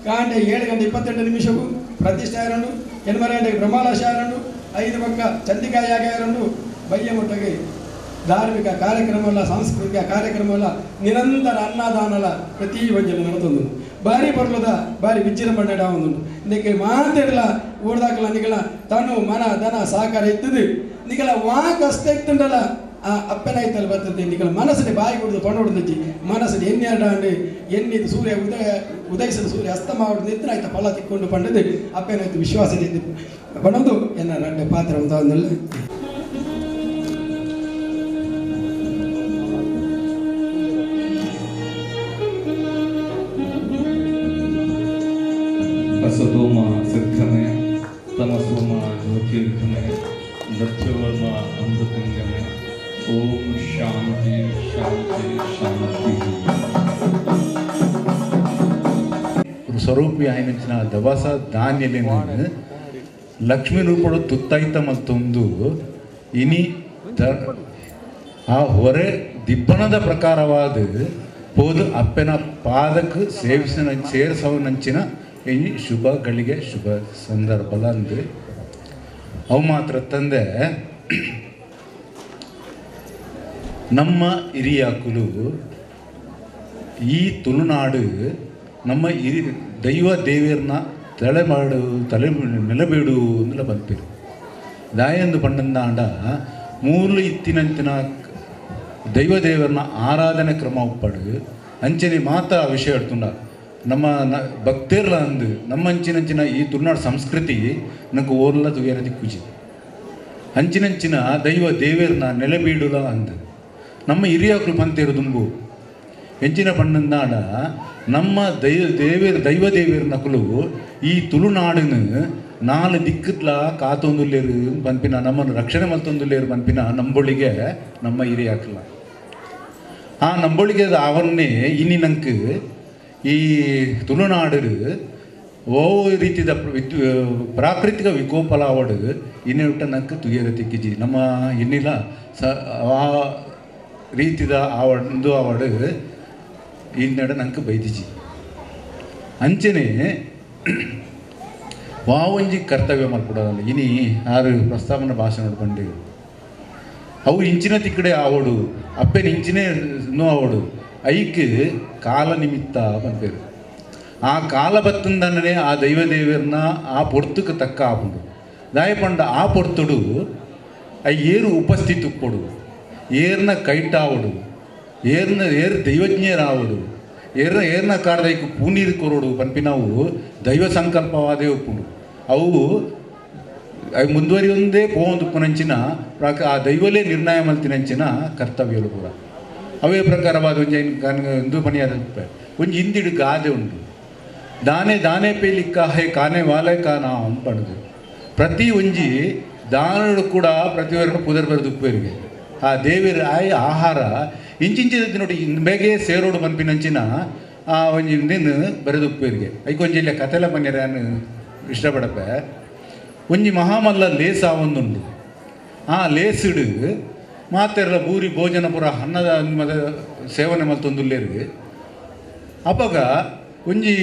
ಕಾಂಡೆ 7 ಗಂಟೆ 28 ನಿಮಿಷಕ್ಕೂ ಪ್ರತಿಷ್ಠೆ ಆರಂಡು 8 ಗಂಟೆಗೆ ಬ್ರಹ್ಮಾಲಾಶ ಆರಂಡು 5 ಪಕ್ಕ ಚಂದಿಕಾಯಾಗ ಆರಂಡು ಬಯ್ಯ ಮುಟ್ಟಗೆ ಧಾರ್ಮಿಕ ಕಾರ್ಯಕ್ರಮ ಅಲ್ಲ ಸಾಂಸ್ಕೃತಿಕ ಕಾರ್ಯಕ್ರಮ ಅಲ್ಲ ನಿರಂತರ ಅನ್ನದಾನಲ ಪ್ರತಿ ಒಂಜಲ ನಡತೊಂದು ಭಾರಿ ಬರ್ಲದ ಭಾರಿ ವಿಜೃಂಭಣೆ ಒಂದುಂಟು ಇದಕ್ಕೆ ಮಾತಿರಲ್ಲ ಊರ್ದಾಕಲ ನಿಗಲ ತನು ಮನ ಧನ ಸಹಕಾರ ಇತ್ತದು ನಿಗಲ ವಾ ಕಷ್ಟ ಇತ್ತುಂಡಲ್ಲ ಆ ಅಪ್ಪನಾಯ್ತಲ್ಲಿ ಬರ್ತದೆ ನಿಗಲ ಮನಸ್ಸಿನ ಬಾಯಿ ಕುಡಿದು ಪಣ ಹೊಡೆದಜ್ಜಿ ಮನಸ್ಸಿನ ಎಣ್ಣೆ ಆಡಾಂಡು ಎಣ್ಣಿದು ಸೂರ್ಯ ಉದಯ ಉದಯಿಸಿದ ಸೂರ್ಯ ಅಸ್ತಮ ಹೊಡೆದು ಎತ್ತನಾಯ್ತು ಫಲ ತಿಕ್ಕೊಂಡು ಪಂಡದು ಅಪ್ಪನಾಯ್ತು ವಿಶ್ವಾಸ ಪಣದು ಎನ್ನ ರಡ್ಡೆ ಪಾತ್ರ ಒಂದಲ್ಲ. ಅಸತೋಮ ಸದ್ಗಮಯ, ತಮಸೋಮ ಜ್ಯೋತಿರ್ಗಮಯ, ಮೃತ್ಯೋರ್ಮ ಅಮೃತಂಗಮಯ. ಓಂ ಶಾಂತಿ ಶಾಂತಿ ಶಾಂತಿ. ಸ್ವರೂಪಿ ಆಯ್ನಂಚಿನ ದವಸ ಧಾನ್ಯಲೆನ್ ಲಕ್ಷ್ಮೀ ರೂಪಡು ತುತ್ತೈತ ಮಲ್ತೊಂದು ಇನಿ ಆ ಹೊರೆ ದಿಬ್ಬಣದ ಪ್ರಕಾರವಾದ ಪೋದು ಅಪ್ಪನ ಪಾದಕ್ಕೆ ಸೇವಿಸಿನ ಸೇರಿಸವನಂಚಿನ ಈ ಶುಭ ಗಳಿಗೆ ಶುಭ ಸಂದರ್ಭಲ ಅಂದು ಅವು ಮಾತ್ರ ತಂದೆ ನಮ್ಮ ಹಿರಿಯಾಕುಲು ಈ ತುಳುನಾಡು ನಮ್ಮ ಹಿರಿ ದೈವ ದೇವಿಯರ್ನ ತಲೆ ಮಾಡು ತಲೆ ನೆಲಬೇಡು ಅಂದಲ ಪನ್ಪೆರು ದಾಯಂದು ಪಂಡಂದಾಂಡ ಮೂಲು ಇತ್ತಿನಂಚಿನ ದೈವ ದೇವರನ್ನ ಆರಾಧನೆ ಕ್ರಮ ಉಪ್ಪಡು ಅಂಚನೆ ಮಾತ ವಿಷಯ ಹೇಳ್ತುಂಡ ನಮ್ಮ ಭಕ್ತಿರ್ಲ ಅಂದು ನಮ್ಮ ಅಂಚಿನಂಚಿನ ಈ ತುಳುನಾಡು ಸಂಸ್ಕೃತಿ ನಂಗೆ ಓರ್ಲ ತುಯರ ದಿಕ್ಕುಜಿ ಅಂಚಿನಂಚಿನ ದೈವ ದೇವರನ್ನ ನೆಲೆಬೀಡುಲ ಅಂದು ನಮ್ಮ ಹಿರಿಯಾಕುಲು ಪಂತೇರು ದುಂಬು ಎಂಚಿನ ಪಣ್ಣಂದಾಡ ನಮ್ಮ ದೈವ ದೇವಿಯರ ನಕಲು ಈ ತುಳುನಾಡಿನ ನಾಲು ದಿಕ್ಕತ್ಲ ಕಾತೊಂದುಲ್ಲೇರು ಪನ್ಪಿನ ನಮ್ಮನ್ನು ರಕ್ಷಣೆ ಮಲ್ತೊಂದುಲ್ಲೇರು ಪನ್ಪಿನ ನಂಬೊಳಿಗೆ ನಮ್ಮ ಹಿರಿಯಾಕಲ್ಲ ಆ ನಂಬೊಳಿಗೆ ಅವನ್ನೇ ಇನ್ನಿ ನಂಗೆ ಈ ತುಳುನಾಡು ಓ ರೀತಿದ ಪ್ರಾಕೃತಿಕ ವಿಕೋಪಲಾವಡು ಇನ್ನಿಟ್ಟ ನಂಗೆ ತುಯರ ತಿಕ್ಕಿಜಿ ನಮ್ಮ ಇನ್ನಿಲ್ಲ ಸ ಆ ರೀತಿದ ಆವಡು ಆವಡು ಇನ್ನಡ ನಂಗೆ ಬೈದಿಜಿ ಅಂಚನೆ ವಾವಂಜಿ ಕರ್ತವ್ಯ ಮಲ್ಪಡೋದಲ್ಲ ಇನಿ ಆರು ಪ್ರಸ್ತಾವನ ಭಾಷಣ ಪಂಡಿ ಅವು ಇಂಚಿನ ತಿಕ್ಕಡೆ ಆವಡು ಅಪ್ಪೆನ ಇಂಚಿನೇ ನೋ ಆವಡು ಐಕ್ ಕಾಲ ನಿಮಿತ್ತ ಪನ್ಪೇರು ಆ ಕಾಲ ಬತ್ತಂದನೇ ಆ ದೈವ ದೇವರನ್ನ ಆ ಪೊರ್ತುக்கு ತಕ್ಕ ಆಪುಂಡು ದಾಯಪಂಡ ಆ ಪೊರ್ತುಡು I ಏರು ಉಪಸ್ಥಿತಿ ಉಪ್ಪೊಡು ಏರ್ನ ಕೈಟಾವಡು ಏರ್ನ ಏರ್ ದೈವಜ್ಞರಾವಡು ಏರ್ನ ಏರ್ನ ಕಾರದೈಕು ಪೂನೀರು ಕೊರೋಡು ಪನ್ಪಿನವು ದೈವ ಸಂಕಲ್ಪವಾದೇ ಉಪ್ಪುಂಡು ಅವು ಅವು ಮುಂದುವರಿಯೊಂದೇ ಪೋವೊಂದು ಪುನಂಚಿನ ಆ ದೈವಲೇ ನಿರ್ಣಯ ಮಲ್ತಿನಂಚಿನ ಕರ್ತವ್ಯಲು ಪೂರ ಅವೇ ಪ್ರಕಾರವಾದ ಒಂಜಿ ಇಂದು ಪನಿಯಾದ ಒಂಜಿ ಹಿಂದಿಡು ಗಾದೆ ಉಂಟು ದಾನೆ ದಾನೆ ಪೇಲಿಕ್ಕ ಹೇ ಕಾನೆ ವಾಲೆ ಕಾನ ಪಣದು ಪ್ರತಿ ಒಂಜಿ ದಾನಡು ಕೂಡ ಪ್ರತಿಯೊಬ್ಬರನ್ನು ಪುದರ್ ಬರೆದು ಉಪ್ಪೇರಿಗೆ ಆ ದೇವಿರ ಆಯ ಆಹಾರ ಇಂಚಿಂಚಿದ ನೋಡಿ ಬೇಗೆ ಸೇರೋಡು ಪನ್ಪಿನಂಚಿನ ಆ ಒಂಜಿ ನಿನ್ನ ಬರೆದು ಉಪ್ಪೇರಿಗೆ ಐಕೊಂಜಿ ಇಲ್ಲ ಕತೆಲ ಪನ್ಯರ ಇಷ್ಟಪಡಪ್ಪೆ ಒಂಜಿ ಮಹಾಮಲ್ಲ ಲೇಸ ಒಂದುಂಡು ಆ ಲೇಸಿಡು ಮಾತೆರ್ಲ ಬೂರಿ ಭೋಜನ ಪುರ ಅನ್ನದ ಸೇವನೆ ಮಲ್ತೊಂದುಲ್ಲೇರು ಅಪಗ ಒಂಜಿ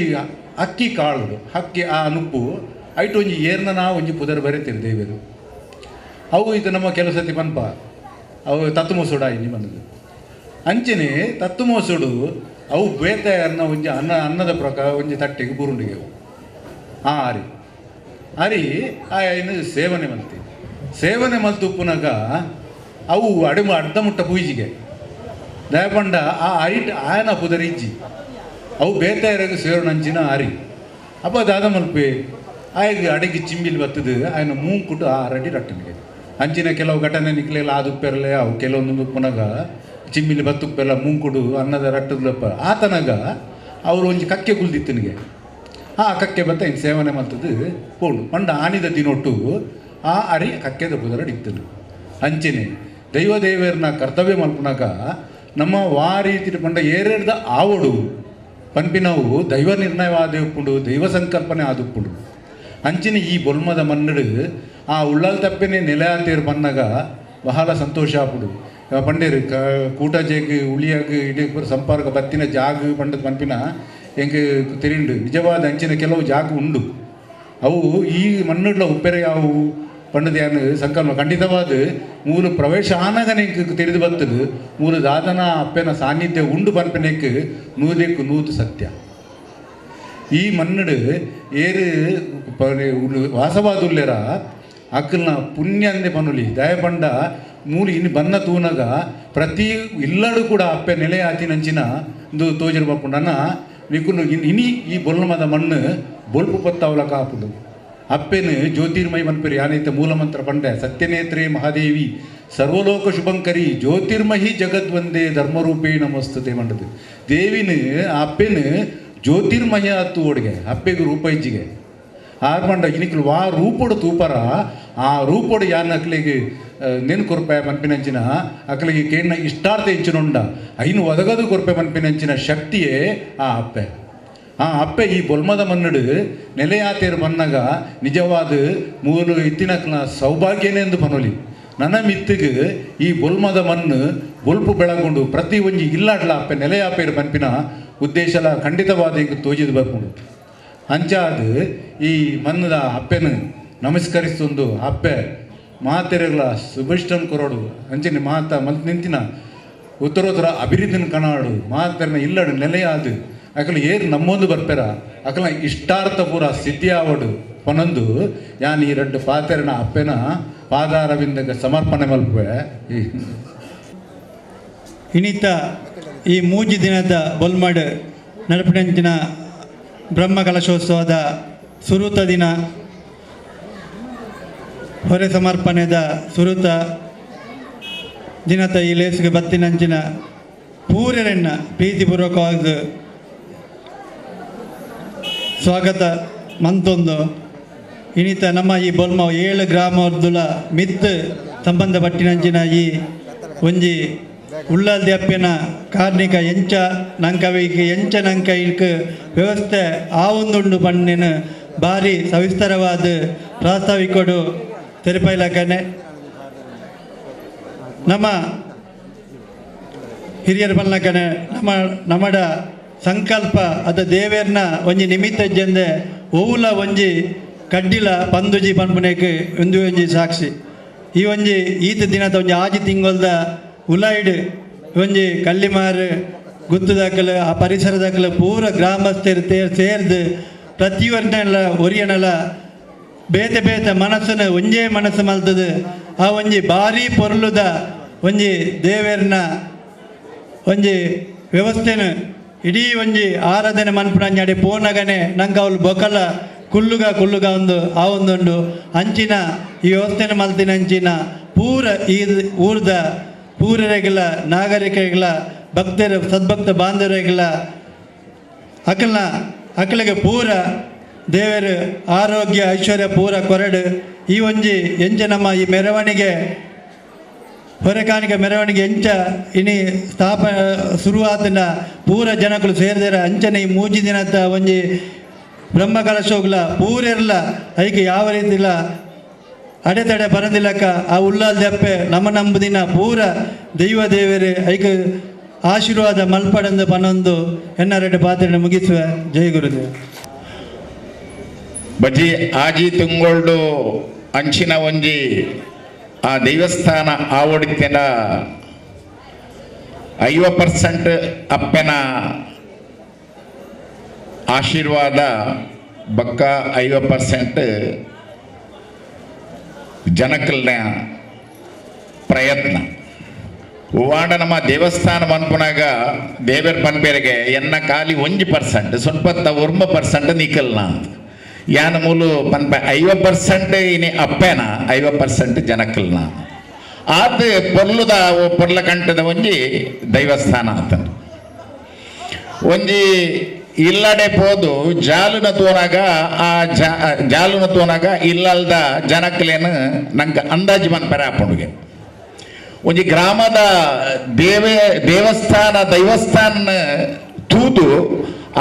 ಅಕ್ಕಿ ಕಾಳು ಅಕ್ಕಿ ಆ ನುಪ್ಪು ಐಟು ಒಂಜಿ ಏರ್ನ ಒಂಜಿ ಪುದರ್ ಬರೀತೀರಿ ದೇವರು ಅವು ಇದು ನಮ್ಮ ಕೆಲವು ಸತಿ ಪನ್ಪ ಅವು ತತ್ತು ಮೊಸುಡ ಇಂಜಿ ಬಂದದ್ದು ಅಂಚನೆ ತತ್ತು ಮೊಸುಡು ಅವು ಬೇತಾಯರ್ನ ಒಂಜಿ ಅನ್ನದ ಪ್ರಕಾರ ಒಂಜಿ ತಟ್ಟೆಗೆ ಬುರುಂಡಿಗೆ ಅವು ಆ ಅರಿ ಅರಿ ಆ ಇನ್ನು ಸೇವನೆ ಮಲ್ತಿ ಸೇವನೆ ಮಲ್ತು ಉಪ್ಪುನಾಗ ಅವು ಅಡಿಮ ಅರ್ಧ ಮುಟ್ಟ ಪೂಜಿಗೆ ದಯಪಂಡ ಆ ಅರಿಟ್ ಆಯನ ಪುದರ್ ಇಜ್ಜಿ ಅವು ಬೇತಾಯರಾಗ ಸೇರೋಣಂಚಿನ ಅರಿ ಅಪ್ಪ ದಾದ ಮಲ್ಪೆ ಆಯ್ತು ಅಡಿಗೆ ಚಿಂಬಿಲಿ ಬರ್ತದೆ ಆಯನ ಮೂಂಕುಟ್ಟು ಆ ಅರಡಿ ರಟ್ಟನಿಗೆ ಅಂಚಿನ ಕೆಲವು ಘಟನೆ ನಿಕ್ಲೆಲ್ಲ ಆದುಪ್ಪೆರಲೆ ಅವು ಕೆಲವೊಂದೊಂದು ಉಪ್ಪುನಾಗ ಚಿಮ್ಮಿಲಿ ಬತ್ತುಪ್ಪೆಲ್ಲ ಮೂಂಕುಡು ಅನ್ನದ ರಟ್ಟದಪ್ಪ ಆತನಾಗ ಅವರು ಒಂಜಿ ಕಕ್ಕೆ ಕುಲ್ದಿತ್ತನಿಗೆ ಆ ಕಕ್ಕೆ ಬತ್ತ ಇನ್ನು ಸೇವನೆ ಮಲ್ತದ್ದು ಪೋಡು ಪಂಡ ಆನಿದ ದಿನೊಟ್ಟು ಆ ಅರಿ ಕಕ್ಕೆದ ಪುದರಡ್ ಇತ್ತನು ಅಂಚನೆ ದೈವ ದೇವರನ್ನ ಕರ್ತವ್ಯ ಮಲ್ಪುನಾಗ ನಮ್ಮ ವಾ ರೀತಿ ಪಂಡ ಏರೆಡ್ದ ಆವಡು ಪನ್ಪಿನವು ದೈವ ನಿರ್ಣಯವಾದ ಉಪ್ಪುಂಡು ದೈವ ಸಂಕಲ್ಪನೆ ಆದುಪ್ಪುಂಡು ಅಂಚಿನ ಈ ಬೊಲ್ಮದ ಮನ್ನಡು ಆ ಉಳ್ಳಾಲ್ ತಪ್ಪೆನೆ ನೆಲೆ ಆತೇರು ಬನ್ನಾಗ ಬಹಳ ಸಂತೋಷ ಆಪುಂಡು ಪಂಡೇರು ಕೂಟಜೇಗ್ ಉಳಿಯಾಗ ಇಡೀ ಸಂಪರ್ಕ ಬತ್ತಿನ ಜಾಗ ಪಂಡದ ಪನ್ಪಿನ ಎಂಕ್ ತೆರಿಂಡು ನಿಜವಾದ ಅಂಚಿನ ಕೆಲವು ಜಾಗ ಉಂಡು ಅವು ಈ ಮಣ್ಣುಡ್ಲ ಉಪ್ಪೆರೆ ಯಾವುವು ಪಂಡದ ಯಾನು ಸಂಕಲ್ಪ ಖಂಡಿತವಾದ ಮೂಲ ಪ್ರವೇಶ ಆನಗನೆ ತಿಳಿದು ಬರ್ತದೆ ಮೂಲ ದಾದನ ಅಪ್ಪೆನ ಸಾನ್ನಿಧ್ಯ ಉಂಡು ಪನ್ಪನೆಕ್ ನೂದೆಕ್ಕು ನೂದು ಸತ್ಯ ಈ ಮಣ್ಣಡು ಏರು ವಾಸವಾದುಲ್ಲೆರ ಅಕ್ಕಲ್ನ ಪುಣ್ಯ ಅಂದೆ ಪನುಲಿ ದಯಪಂಡ ಮೂಲು ಇನ್ನು ಬನ್ನ ತೂನಗ ಪ್ರತಿ ಇಲ್ಲಡು ಕೂಡ ಅಪ್ಪೆ ನೆಲೆ ಆತಿನಂಚಿನ ಒಂದು ತೋಜಿರು ಬಪ್ಪುಂಡನ ನಿಕುಲು ಇನಿ ಈ ಬೊಲ್ಮದ ಮಣ್ಣು ಬೊಲ್ಪು ಪತ್ತಾವಲ ಕಾಪುಂಡು ಅಪ್ಪೆನು ಜ್ಯೋತಿರ್ಮಯ ಮನ್ಪೆರು ಯಾನೈತ ಮೂಲಮಂತ್ರ ಪಂಡೆ ಸತ್ಯನೇತ್ರೇ ಮಹಾದೇವಿ ಸರ್ವಲೋಕ ಶುಭಂಕರಿ ಜ್ಯೋತಿರ್ಮಹಿ ಜಗದ್ವಂದೇ ಧರ್ಮರೂಪೇ ನಮಸ್ತತೆ ಮಂಡದು ದೇವಿನ ಅಪ್ಪೆನು ಜ್ಯೋತಿರ್ಮಯ ಅತ್ತು ಓಡಿಗೆ ಅಪ್ಪೆಗೆ ರೂಪ ಇಜ್ಜಿಗೆ ಆರ್ಪಂಡ ಇನಿಕುಲು ವಾ ರೂಪೊಡು ತೂಪರ ಆ ರೂಪೊಡು ಯಾನ್ ಅಕ್ಲೆಗ್ ನೆನ್ ಕೊರ್ಪೆ ಪನ್ಪಿನಂಚಿನ ಅಕ್ಲೆಗ್ ಕೇಣ್ಣ ಇಷ್ಟಾರ್ಥ ಎಂಚಿನುಂಡ ಐನು ಒದಗದು ಕೊರ್ಪೆ ಪನ್ಪಿನಂಚಿನ ಶಕ್ತಿಯೇ ಆ ಅಪ್ಪೆ. ಆ ಅಪ್ಪೆ ಈ ಬೊಲ್ಮದ ಮಣ್ಣುಡು ನೆಲೆಯಾತೇರು ಬನ್ನಗ ನಿಜವಾದ ಮೂಲು ಇತ್ತಿನಕ್ಲ ಸೌಭಾಗ್ಯನೇ ಎಂದು ಪನೊಲಿ. ನನ್ನ ಮಿತ್ತಿಗೆ ಈ ಬೊಲ್ಮದ ಮಣ್ಣು ಬೊಲ್ಪು ಬೆಳಗೊಂಡು ಪ್ರತಿ ಒಂಜಿ ಇಲ್ಲಾಡ್ಲ ಅಪ್ಪೆ ನೆಲೆಯಾಪೇರು ಪನ್ಪಿನ ಉದ್ದೇಶಲ ಖಂಡಿತವಾದ ಈಗ ತೋಜಿದು ಬರ್ಕೊಂಡು ಅಂಚಾದ ಈ ಮಣ್ಣದ ಅಪ್ಪೆನು ನಮಸ್ಕರಿಸ್ತೊಂದು ಅಪ್ಪೆ ಮಾತೆರೆಗಳ ಸುಭಿಷ್ಟನ್ ಕೊರೋಡು ಅಂಚನೆ ಮಾತ ಮಲ್ತ್ ನಿಂತಿನ ಉತ್ತರೋತ್ತರ ಅಭಿವೃದ್ಧಿನ ಕಣಾಡು ಮಾತೆರನ ಇಲ್ಲಡು ನೆಲೆಯಾದು ಅಕಲ ಏರು ನಮ್ಮೊಂದು ಬರ್ಪೆರ ಅಕಲ ಇಷ್ಟಾರ್ಥ ಪೂರ ಸಿದ್ಧಿ ಆವಡು ಪನೊಂದು ಯಾನ್ ಈ ರಡ್ಡು ಪಾತೆರನ ಅಪ್ಪೆನ ಪಾದಾರವಿಂದಗ ಸಮರ್ಪಣೆ ಮಲ್ಪೆ. ಇನಿತ ಈ ಮೂಜಿ ದಿನದ ಬೊಲ್ಮಡ್ ನಡಪಣಂಚಿನ ಬ್ರಹ್ಮ ಕಲಶೋತ್ಸವದ ಸುರುತ ದಿನ ಹೊರೆ ಸಮರ್ಪಣೆದ ಸುರುತ ದಿನದ ಈ ಲೇಸಿಗೆ ಬತ್ತಿನಂಚಿನ ಪೂರರನ್ನ ಪ್ರೀತಿಪೂರ್ವಕವಾಗಿ ಸ್ವಾಗತ ಮಂತೊಂದು. ಇನಿತ ನಮ್ಮ ಈ ಬೊಲ್ಮ 7 ಗ್ರಾಮದುಲ ಮಿತ್ ಸಂಬಂಧಪಟ್ಟಿನಂಚಿನ ಈ ಒಂಜಿ ಉಳ್ಳಾಲ್ದಿ ಅಪ್ಪೆನ ಕಾರ್ಣಿಕ ಎಂಚ ನಂಕವಿಗೆ ಎಂಚ ನಂಕ ಇಲ್ಕ್ ವ್ಯವಸ್ಥೆ ಆ ಒಂದುಂಡು ಪಣ್ಣಿನ ಭಾರಿ ಸವಿಸ್ತರವಾದ ಪ್ರಾಸ್ತಾವಿಕೊಡು ತೆರಪೈಲಕನೆ ನಮ್ಮ ಹಿರಿಯರ ಬಲ್ಲಕನೆ ನಮ್ಮ ನಮ್ಮಡ ಸಂಕಲ್ಪ ಅದ ದೇವೇರ್ನ ಒಂಜಿ ನಿಮಿತ್ತ ಜಂದೆ ಓವುಲ ಒಂಜಿ ಕಡ್ಡಿಲ ಪಂದುಜಿ ಪನ್ಪುನೇಕ್ ಒಂದು ಒಂಜಿ ಸಾಕ್ಷಿ. ಈ ಒಂಜಿ ಈತ ದಿನದ ಒಂಜಿ ಆಜಿ ತಿಂಗೊಲ್ದ ಉಲಾಯ್ಡ್ ಒಂಜಿ ಕಲ್ಲಿಮಾರು ಗುತ್ತುದಾಕಲು ಆ ಪರಿಸರದಾಕಲು ಪೂರ ಗ್ರಾಮಸ್ಥರು ಸೇರ್ದು ಪ್ರತಿಯೊಂದೆಲ್ಲ ಒರಿಯನಲ ಬೇತೆ ಬೇತೆ ಮನಸ್ಸನ್ನು ಒಂಜೇ ಮನಸ್ಸು ಮಲ್ತದು ಆ ಒಂಜಿ ಭಾರಿ ಪೊರ್ಲುದ ಒಂಜಿ ದೇವೇರ್ನ ಒಂಜಿ ವ್ಯವಸ್ಥೆನ ಇಡೀ ಒಂಜಿ ಆರಾಧನೆ ಮನ್ಪುನಂಜಾಡಿ ಪೋನಗನೆ ನಂಗೆ ಅವಳು ಬೊಕಲ ಕುಲ್ಲುಗ ಕುಲ್ಲುಗ ಒಂದು ಆ ಒಂದುಂಡು ಅಂಚಿನ ಈ ವ್ಯವಸ್ಥೆನ ಮಲ್ತಿನ ಅಂಚಿನ ಪೂರ ಈ ಊರ್ದ ಪೂರರೆಗಳ ನಾಗರಿಕರಿಗಳ ಭಕ್ತರು ಸದ್ಭಕ್ತ ಬಾಂಧವರಿಗಳ ಅಕಲ್ನ ಅಕಲಿಗೆ ಪೂರ ದೇವರು ಆರೋಗ್ಯ ಐಶ್ವರ್ಯ ಪೂರ ಕೊರಡು. ಈ ಒಂಜಿ ಎಂಚ ನಮ್ಮ ಈ ಮೆರವಣಿಗೆ ಹೊರೆಕಾಣಿಕೆ ಮೆರವಣಿಗೆ ಎಂಚ ಇನಿ ಸ್ಥಾಪ ಶುರುವಾತನ ಪೂರ ಜನಗಳು ಸೇರಿದರ ಅಂಚನೆ ಈ ಮೂಜಿ ದಿನದ ಒಂಜಿ ಬ್ರಹ್ಮ ಕಲಶೋಗ್ಲ ಪೂರೆರ್ಲ ಐಕೆ ಯಾವ ರೀತಿಲ ಅಡೆತಡೆ ಬರಂದಿಲ್ಲಕ್ಕ ಆ ಉಲ್ಲಾಲ್ದಪ್ಪೆ ನಮ್ಮ ನಂಬುದಿನ ಪೂರ ದೈವ ದೇವರೇ ಐಕ ಆಶೀರ್ವಾದ ಮಲ್ಪಡಂದು ಪನ್ನೊಂದು ಎನ್ನರೆಡ್ಡು ಪಾತ್ರೆ ಮುಗಿಸುವ. ಜೈ ಗುರುದೇವ. ಬಜಿ ಆಜಿ ತಿಂಗೊಳ್ಡು ಅಂಚಿನ ಒಂಜಿ ಆ ದೇವಸ್ಥಾನ ಆವಡಿತಿನ 50% ಅಪ್ಪನ ಆಶೀರ್ವಾದ ಬಕ್ಕ 50% ಜನಕಲ್ನ ಪ್ರಯತ್ನ. ಹೂವಾಡ ನಮ್ಮ ದೇವಸ್ಥಾನ ಮನ್ಪುನಾಗ ದೇವರ ಪನ್ಪೇರಿಗೆ ಎನ್ನ ಖಾಲಿ 1% ಸ್ವಲ್ಪ 9% ನಿಕಲ್ನ ಯಾನ ಮೂಲು ಪನ್ಪ 50% ಇನಿ ಅಪ್ಪೇನ 50% ಜನಕಲ್ನ ಆತ ಪೊರ್ಲುದ ಪೊರ್ಲ ಕಂಠದ ಒಂಜಿ ದೇವಸ್ಥಾನ ಆತ ಒಂಜಿ ಇಲ್ಲಡೆ ಪೋದು ಜಾಲುನ ತೋನಾಗ ಆ ಜಾಲುನ ತೋನಾಗ ಇಲ್ಲಲ್ದ ಜನಕ್ಲೇನು ನಂಗೆ ಅಂದಾಜು ಮನ್ಪೆರ ಆಪುಂಡುಗೆ ಒಂಜಿ ಗ್ರಾಮದ ದೇವಸ್ಥಾನ ದೈವಸ್ಥಾನ ತೂದು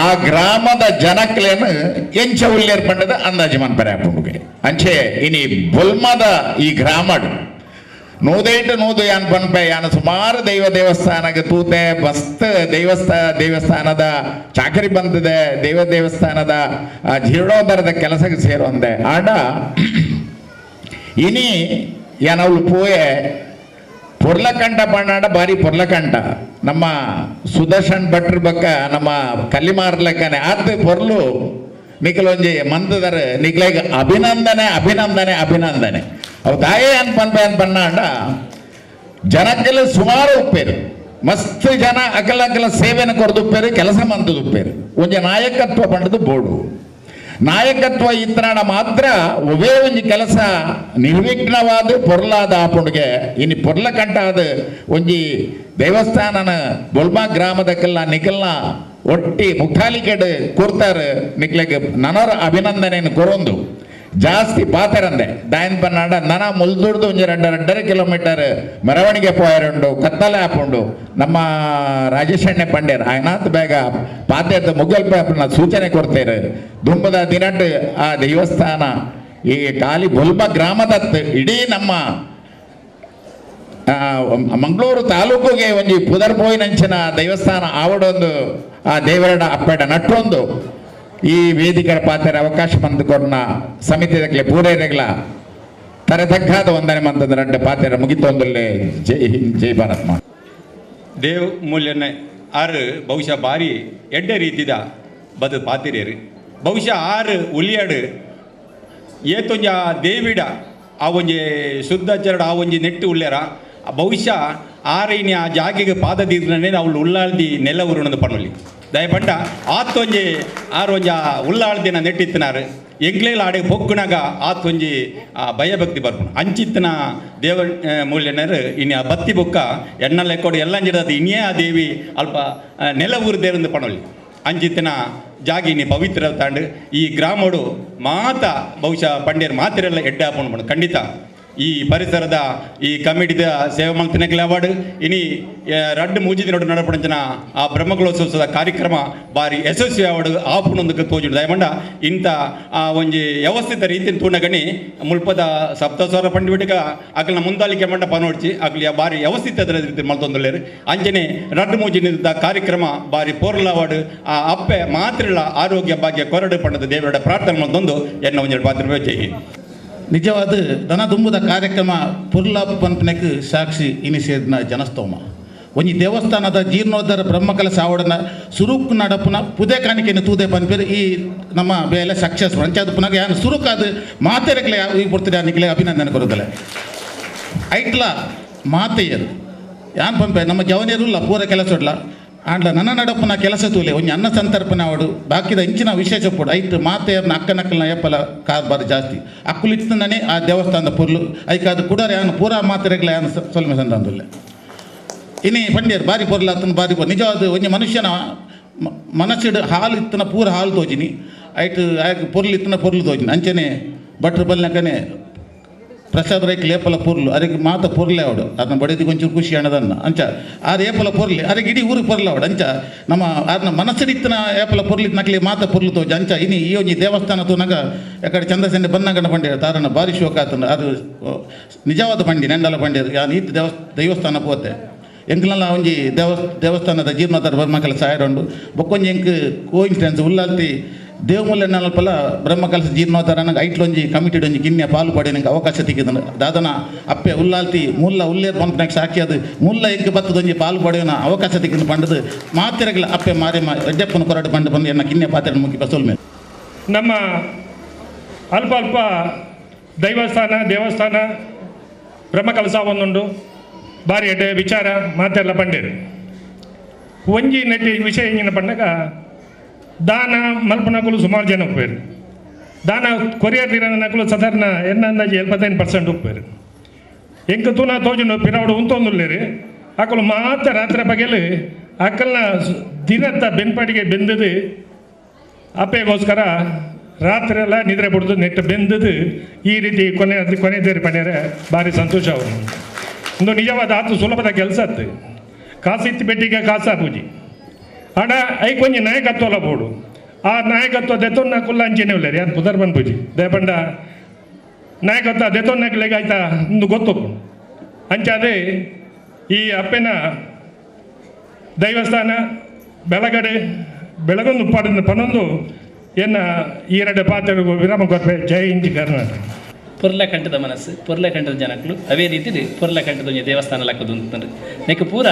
ಆ ಗ್ರಾಮದ ಜನಕ್ಲೇನು ಎಂಚ ಉಲ್ಲೇರ್ ಪಂಡದ ಅಂದಾಜು ಮನ್ಪೆರ ಆಪುಂಡುಗೆ ಅಂಚೆ ಇನಿ ಬೊಲ್ಮದ ಈ ಗ್ರಾಮಡು ನೂದೈಟು ನೂದು ಯಾನ್ ಪನ್ಪೆ ಯಾನ್ ಸುಮಾರು ದೈವ ದೇವಸ್ಥಾನಕ್ಕೆ ತೂತೆ ಮಸ್ತ್ ದೇವಸ್ಥಾನದ ಚಾಕರಿ ಬಂತದೆ ದೈವ ದೇವಸ್ಥಾನದ ಜೀರ್ಣೋದ್ಧಾರದ ಕೆಲಸಕ್ಕೆ ಸೇರುವಂದೆ ಆಡ ಇನಿ ಯಾನವಳು ಪೋಯೆ ಪೊರ್ಲಕಂಠ ಪಣ್ಣಾಡ ಬಾರಿ ಪೊರ್ಲಕಂಠ ನಮ್ಮ ಸುದರ್ಶನ್ ಭಟ್ರ ಬಕ್ಕ ನಮ್ಮ ಕಲ್ಲಿಮಾರ್ಲಕ್ಕನೆ ಆತ ಪೊರ್ಲು ನಿಖಲೊಂಜಿ ಮಂತದರ ನಿಖಲೇಗ ಅಭಿನಂದನೆ ಅಭಿನಂದನೆ ಅಭಿನಂದನೆ ಅವು ತಾಯೇ ಅನ್ ಪನ್ಪೆ ಅನ್ ಪಣ್ಣಾಂಡ ಜನಕ್ಕೆಲ್ಲ ಸುಮಾರು ಉಪ್ಪೇರು ಮಸ್ತ್ ಜನ ಅಕಲ ಅಕಲ ಸೇವೆನ ಕೊರದುಪ್ಪೇರು ಕೆಲಸ ಮಂತದುಪ್ಪೇರು ಒಂಜಿ ನಾಯಕತ್ವ ಪಂಡದು ಬೋಡು ನಾಯಕತ್ವ ಇತ್ತನಾಡ ಮಾತ್ರ ಒವೇ ಒಂಜಿ ಕೆಲಸ ನಿರ್ವಿಘ್ನವಾದ ಪೊರ್ಲಾದ ಆಪುಂಡುಗೆ ಇನಿ ಪೊರ್ಲ ಕಂಠಾದ ಒಂಜಿ ದೇವಸ್ಥಾನನ ಬೊಲ್ಮಾ ಗ್ರಾಮದಕ್ಕೆಲ್ಲ ನಿಖಲ್ನ ಒಟ್ಟಿ ಮುಖಾಲಿಕೆಡ್ ಕೂರ್ತಾರ್ ನಿಕ್ಲೆಗ್ ನನರ ಅಭಿನಂದನೆಯನ್ನು ಕೊರೊಂದು ಜಾಸ್ತಿ ಪಾತೆರಂದೆ ದಾಯನ್ ಪನ್ನಾಡ ನನ ಮುಲ್ದುಡ್ದು ಒಂಜಿ ರಡ್ಡ ರಡ್ಡರೆ ಕಿಲೋಮೀಟರ್ ಮೆರವಣಿಗೆ ಪೋಯರುಂಡು ಕತ್ತಲೆ ಆಪುಂಡು. ನಮ್ಮ ರಾಜೇಶಣ್ಣೆ ಪಂಡೇರ್ ಆಯನಾತ್ ಬೇಗ ಪಾತೆರ್ದ ಮುಗಲ್ಪ ಸೂಚನೆ ಕೊಡ್ತೇರು. ದುಂಬದ ದಿನಟ್ ಆ ದೇವಸ್ಥಾನ ಈ ಕಾಲಿ ಬೊಲ್ಬ ಗ್ರಾಮದತ್ ಇಡೀ ನಮ್ಮ ಮಂಗಳೂರು ತಾಲೂಕುಗೆ ಒಂಜಿ ಪುದರ್ಪೋಯಿನಂಚಿನ ದೇವಸ್ಥಾನ ಆವಡೊಂದು ಆ ದೇವರಡ ಅಪ್ಪೆಡ ನಟ್ಟೊಂದು ಈ ವೇದಿಕರ ಪಾತ್ರ ಅವಕಾಶ ಬಂದು ಕೊಡ್ನ ಸಮಿತಿದಕ್ಲೆ ಪೂರೈರೆಗ್ಲ ತರತಗ್ಗಾದ ವಂದನೆ ಮಂತದ ರಡ್ಡ ಪಾತ್ರ ಮುಗಿತೊಂದುಲ್ಲೆ. ಜೈ ಹಿಂದ್, ಜೈ ಭಾರತ್ ಮಾ. ದೇವ್ ಮೂಲ್ಯನೆ ಆರು ಬಹುಶಃ ಭಾರಿ ಎಡ್ಡೆ ರೀತಿದ ಬದು ಪಾತಿರೇರು. ಬಹುಶಃ ಆರು ಉಲಿಯಾಡು ಏತೊಂಜ ದೇವಿಡ ಆ ಒಂಜಿ ಶುದ್ಧ ಚರಡು ಆ ಒಂಜಿ ನೆಟ್ಟು ಉಳ್ಳ್ಯಾರ. ಬಹುಶಃ ಆರೈನಿ ಆ ಜಾಗೆಗೆ ಪಾದ ದೀರ್ನೇ ಅವಳು ಉಳ್ಳಾಳ್ದಿ ನೆಲ ಉರುಣದ ಪಣ್ಣೊಲಿ ದಯಪಂಡ ಆತೊಂಜಿ ಆರೊಂಜ ಉಳ್ಳಾಳ್ದಿನ ನೆಟ್ಟಿತ್ತನಾರು ಎಂಗ್ಲೇಲ ಆಡೆ ಪೊಕ್ಕುನಾಗ ಆತೊಂಜಿ ಆ ಭಯಭಕ್ತಿ ಬರ್ಪುಣ ಅಂಚಿತ್ತನ ದೇವ ಮೂಲ್ಯನರು ಇನ್ನು ಆ ಬತ್ತಿ ಬೊಕ್ಕ ಎಣ್ಣಲೆ ಕೊಡು ಎಲ್ಲಂಜಿಡದು ಇನ್ನೇ ಆ ದೇವಿ ಅಲ್ಪ ನೆಲ ಊರು ದೇರಂದು ಪಣೊಲಿ ಅಂಚಿತ್ತನ ಜಾಗಿ ಇನಿ ಪವಿತ್ರ ತಾಂಡು ಈ ಗ್ರಾಮಡು ಮಾತ ಬಹುಶಃ ಪಂಡ್ಯರು ಮಾತಿರೆಲ್ಲ ಎಡ್ಡೆ ಆಪುಂಡು ಖಂಡಿತ. ಈ ಪರಿಸರದ ಈ ಕಮಿಟಿದ ಸೇವೆ ಮಲ್ತಿನಕ್ಲೆ ಅವಾರ್ಡ್ ಇನಿ ರಡ್ಡು ಮೂಜಿ ದಿನೊಡು ನಡಪಡಂಚಿನ ಆ ಬ್ರಹ್ಮಕಲೋತ್ಸವದ ಕಾರ್ಯಕ್ರಮ ಬಾರಿ ಯಶಸ್ವಿ ಅವಾರ್ಡ್ ಆಪುಣೊಂದಕ್ಕೆ ತೋಜುಂಡು. ದಯಮಂಡ ಇಂಥ ಆ ಒಂಜಿ ವ್ಯವಸ್ಥಿತ ರೀತಿಯ ತೂಣಗಣಿ ಮುಲ್ಪದ ಸಪ್ತಸ್ವರ ಪಂಡಿಬಿಟ್ಟಿಗ ಅಕಲ್ನ ಮುಂದಾಲಿಕೆ ಮಂಡ ಪನೋಡ್ಚಿ ಅಕ್ಲಿ ಬಾರಿ ವ್ಯವಸ್ಥಿತ ರೀತಿ ಮಲ್ತೊಂದುಲ್ಲೇರು. ಅಂಚನೆ ರಡ್ಡು ಮೂಜಿ ದಿನದ ಕಾರ್ಯಕ್ರಮ ಬಾರಿ ಪೋರ್ಲ ಅವಾರ್ಡ್ ಆ ಅಪ್ಪೆ ಮಾತ್ರಿಲ ಆರೋಗ್ಯ ಭಾಗ್ಯ ಕೊರಡು ಪಂಡದ ದೇವರ ಪ್ರಾರ್ಥನೆ ಮಲ್ತೊಂದು ಎನ್ನ ಒಂಜಿ ಪಾತ್ರ ಜೈ. ನಿಜವಾದ ದನ ದುಂಬುದ ಕಾರ್ಯಕ್ರಮ ಪುರ್ಲ ಪನ್ಪನೆಕ್ ಸಾಕ್ಷಿ ಇನಿಸೇದ್ನ ಜನಸ್ತೋಮ ಒಂಜಿ ದೇವಸ್ಥಾನದ ಜೀರ್ಣೋದ್ಧಾರ ಬ್ರಹ್ಮಕಲಶ ಆವಡನ ಸುರುಕ್ ನಡಪುನ ಪುದೆ ಕಾಣಿಕೆಯನ್ನು ತೂದೆ ಪನ್ಪೇರು ಈ ನಮ್ಮ ಬೇಲೆ ಸಕ್ಸಸ್ ಅಂಚಾದ ಪುನಗ ಯಾನು ಸುರುಕಾದ ಮಾತೆರಕ್ಲೆ ಈ ಪೊರ್ತುಡು ನಿಕ್ಲೆ ಅಭಿನಂದನೆ ಕೊರುದಲೆ ಐಟ್ಲ ಮಾತೆಯರು ಯಾನ್ ಪಂಪೆ ನಮ್ಮ ಜವನಿಯರುಲ್ಲ ಪೂರ ಕೆಲಸ ಉಡ್ಲ ಆಂಡ್ಲ ನನ್ನ ನಡಪುನ ಕೆಲಸ ತೂಲೆ ಒಂಜಿ ಅನ್ನ ಸಂತರ್ಪಣೆ ಅವಡು ಬಾಕಿದ ಇಂಚಿನ ವಿಶೇಷ ಪೋಡು ಐಟ್ ಮಾತೆಯರ್ನ ಅಕ್ಕನಕ್ಕಲ್ನ ಏಪಲ ಕಾರ್ಬಾರ್ ಜಾಸ್ತಿ ಅಕ್ಕುಲಿತ್ತನೇ ಆ ದೇವಸ್ಥಾನದ ಪೊರ್ಲು ಐಕಾದ ಕುಡಾರೆ ಯಾನು ಪೂರಾ ಮಾತೆರೆಗ್ಲ ಯಾನು ಸೊಲ್ಮೆ ಸಂದಾಂದುಲ್ಲೆ ಇನಿ ಪಂಡ್ಯರು ಬಾರಿ ಪೊರ್ಲು ಆತನ ಬಾರಿ ಪೊರ್ಲು ನಿಜವಾದ ಒಂಜಿ ಮನುಷ್ಯನ ಮನಸ್ಸಿಡು ಹಾಲು ಇತ್ತನ ಪೂರ ಹಾಲು ತೋಜಿನಿ ಐಟ್ ಆಯ್ಕೆ ಪೊರ್ಲು ಇತ್ತನ ಪೊರ್ಲು ತೋಜಿನಿ ಅಂಚನೆ ಭಟ್ರು ಬಲ್ನಕನೆ ಪ್ರಸಾದ್ ರೈಕ್ ಲೇಪಲ ಪೊರ್ಲು ಅರೆಗೆ ಮಾತ ಪೊರ್ಲೆ ಅವಡು ಅದನ್ನ ಬಡಿದಿಗೆ ಒಂಚೂರು ಖುಷಿ ಅಣದನ್ನ ಅಂಚ ಆರು ಏಪಲ ಪೊರ್ಲಿ ಅರೆಗೆ ಇಡೀ ಊರಿಗೆ ಪೊರ್ಲ ಅವಡು ಅಂಚ ನಮ್ಮ ಅದನ್ನ ಮನಸ್ಸಿಡಿತ್ತನ ಏಪಲ ಪೊರ್ಲಿ ನಕ್ಲಿ ಮಾತ ಪೊರ್ಲು ತೋಜ ಅಂಚ ಇನಿ ಈ ಒಂಜಿ ದೇವಸ್ಥಾನ ತೂನಾಗ ಯಾಕಡೆ ಚಂದ್ರಸೇನೆ ಬನ್ನಗಣ ಪಂಡ್ಯ ತಾರನ ಬಾರಿ ಶೋಕ ಆತನ ಅದು ನಿಜವಾದ ಪಂಡಿ ನೆಂಡಲ ಪಂಡ್ಯ ಯಾನ್ ಈತ ದೇವಸ್ಥಾನ ಪೋತೆ ಎಂಕ್ಲಲ್ಲ ಒಂಜಿ ದೇವಸ್ಥಾನದ ಜೀರ್ಣೋದ್ಧಾರ ಬ್ರಹ್ಮಕಲಶ ಆಯರುಂಡು ಬೊಕ್ಕೊಂಜಿ ಎಂಕ್ ಕೋ ಇನ್ಸಿಡೆನ್ಸ್ ಉಲ್ಲಾಲ್ತಿ ದೇವಮೂಲ್ಯನಲ್ಪಲ ಬ್ರಹ್ಮಕಲಶ ಜೀರ್ಣೋದ್ಧಾರ ನಂಗೆ ಐಟ್ಲೊಂಜಿ ಕಮಿಟಿಡ್ ಒಂಜಿ ಗಿನ್ನೆ ಪಾಲು ಪಡೆ ನಂಗೆ ಅವಕಾಶ ತಿಕ್ಕಿದನು ದಾದನ ಅಪ್ಪೆ ಉಲ್ಲಾಲ್ತಿ ಮುಲ್ಲ ಉಲ್ಲೇರ್ ಪಂಪ್ನಾಗ ಸಾಕ್ಷಿ ಅದು ಮುಲ್ಲ ಎಂಕ್ ಬತ್ತದೊಂಜಿ ಪಾಲು ಪಡೆಯೋನ ಅವಕಾಶ ತಿಕ್ಕಿದ ಪಂಡದು ಮಾತಿರಗಲ ಅಪ್ಪೆ ಮಾರಿ ಅಡ್ಡಪ್ಪನ ಕೊರಡು ಪಂಡು ಬಂದು ಎನ್ನ ಗಿನ್ನೆ ಪಾತ್ರ ಮುಗಿ ಬಸೋಲ್ಮೆ. ನಮ್ಮ ಅಲ್ಪ ಅಲ್ಪ ದೈವಸ್ಥಾನ ದೇವಸ್ಥಾನ ಬ್ರಹ್ಮಕಲಶ ಒಂದುಂಡು ಬಾರಿ ಎಡ್ಡೆ ವಿಚಾರ ಮಾತೆಲ್ಲ ಪಂಡೇರು ಒಂಜಿ ನೆಟ್ಟಿ ವಿಷಯ ಎಂಜಿನ ಪಂಡಗ ದಾನ ಮಲ್ಪನಕುಲು ಸುಮಾರು ಜನ ಉಪ್ಪೇರು ದಾನ ಕೊರಿಯರ್ ನಕಲು ಸಾಧಾರಣ ಎನ್ನ ಅಂದಾಜು 75% ಉಪ್ಪೇರು ಎಂಕ ತೂನ ತೋಜುಂಡು ಪಿರಾವಡು ಉಂತೊಂದುಲ್ಲೇರು ಅಕಲು ಮಾತ್ರ ರಾತ್ರಿ ಬಗೆಲು ಅಕಲ್ನ ದಿನತ್ತ ಬೆನ್ಪಾಟಿಗೆ ಬೆಂದದು ಅಪ್ಪೆಗೋಸ್ಕರ ರಾತ್ರಿ ಎಲ್ಲ ನಿದ್ರೆ ಬಿಡ್ದು ನೆಟ್ಟು ಬೆಂದದು ಈ ರೀತಿ ಕೊನೆ ಕೊನೆ ತೇರಿ ಪಣ್ಯಾರೆ ಭಾರಿ ಸಂತೋಷ ಅವರು. ಒಂದು ನಿಜವಾದ ಆತು ಸುಲಭದ ಕೆಲಸ ಆತು ಕಾಸು ಇತ್ತು ಬೆಟ್ಟಿಗೆ ಕಾಸು ಪೂಜಿ ಆಡ ಐಕ್ ಒಂಜಿ ನಾಯಕತ್ವ ಬೋಡು ಆ ನಾಯಕತ್ವ ದೆತ್ತೊನ್ನ ಕುಲ್ಲ ಅಂಚೆನೆ ಉಲ್ಲೇರಿ ಯಾನ್ ಪುದರ್ ಪೂಜಿ ದಯಪಂಡ ನಾಯಕತ್ವ ದೆತ್ತೊನ್ನಕ್ಲೆಗ್ ಆಯ್ತಾ ಒಂದು ಗೊತ್ತು ಅಂಚಾದೆ ಈ ಅಪ್ಪೆನ ದೈವಸ್ಥಾನ ಬೆಳಗಡೆ ಬೆಳಗೊಂದು ಪಡೆದ ಪನೊಂದು ಎನ್ನ ಈ ಎರಡು ಪಾತ್ರ ವಿರಾಮ ಕೊರ್ಪೆ. ಜೈ ಹಿಂದ್ ಕರ್ನಾಟಕ. ಪೊರ್ಲಕಂಠದ ಮನಸ್ಸು ಪೊರ್ಲಕಂಠದ ಜನಕ್ಕಳು ಅವೇ ರೀತಿ ಪೊರ್ಲಕಂಠದ ಒಂಜಿ ದೇವಸ್ಥಾನ ಲಕ್ಕದು ಅಂತಂದ್ರೆ ನಿಕ್ ಪೂರ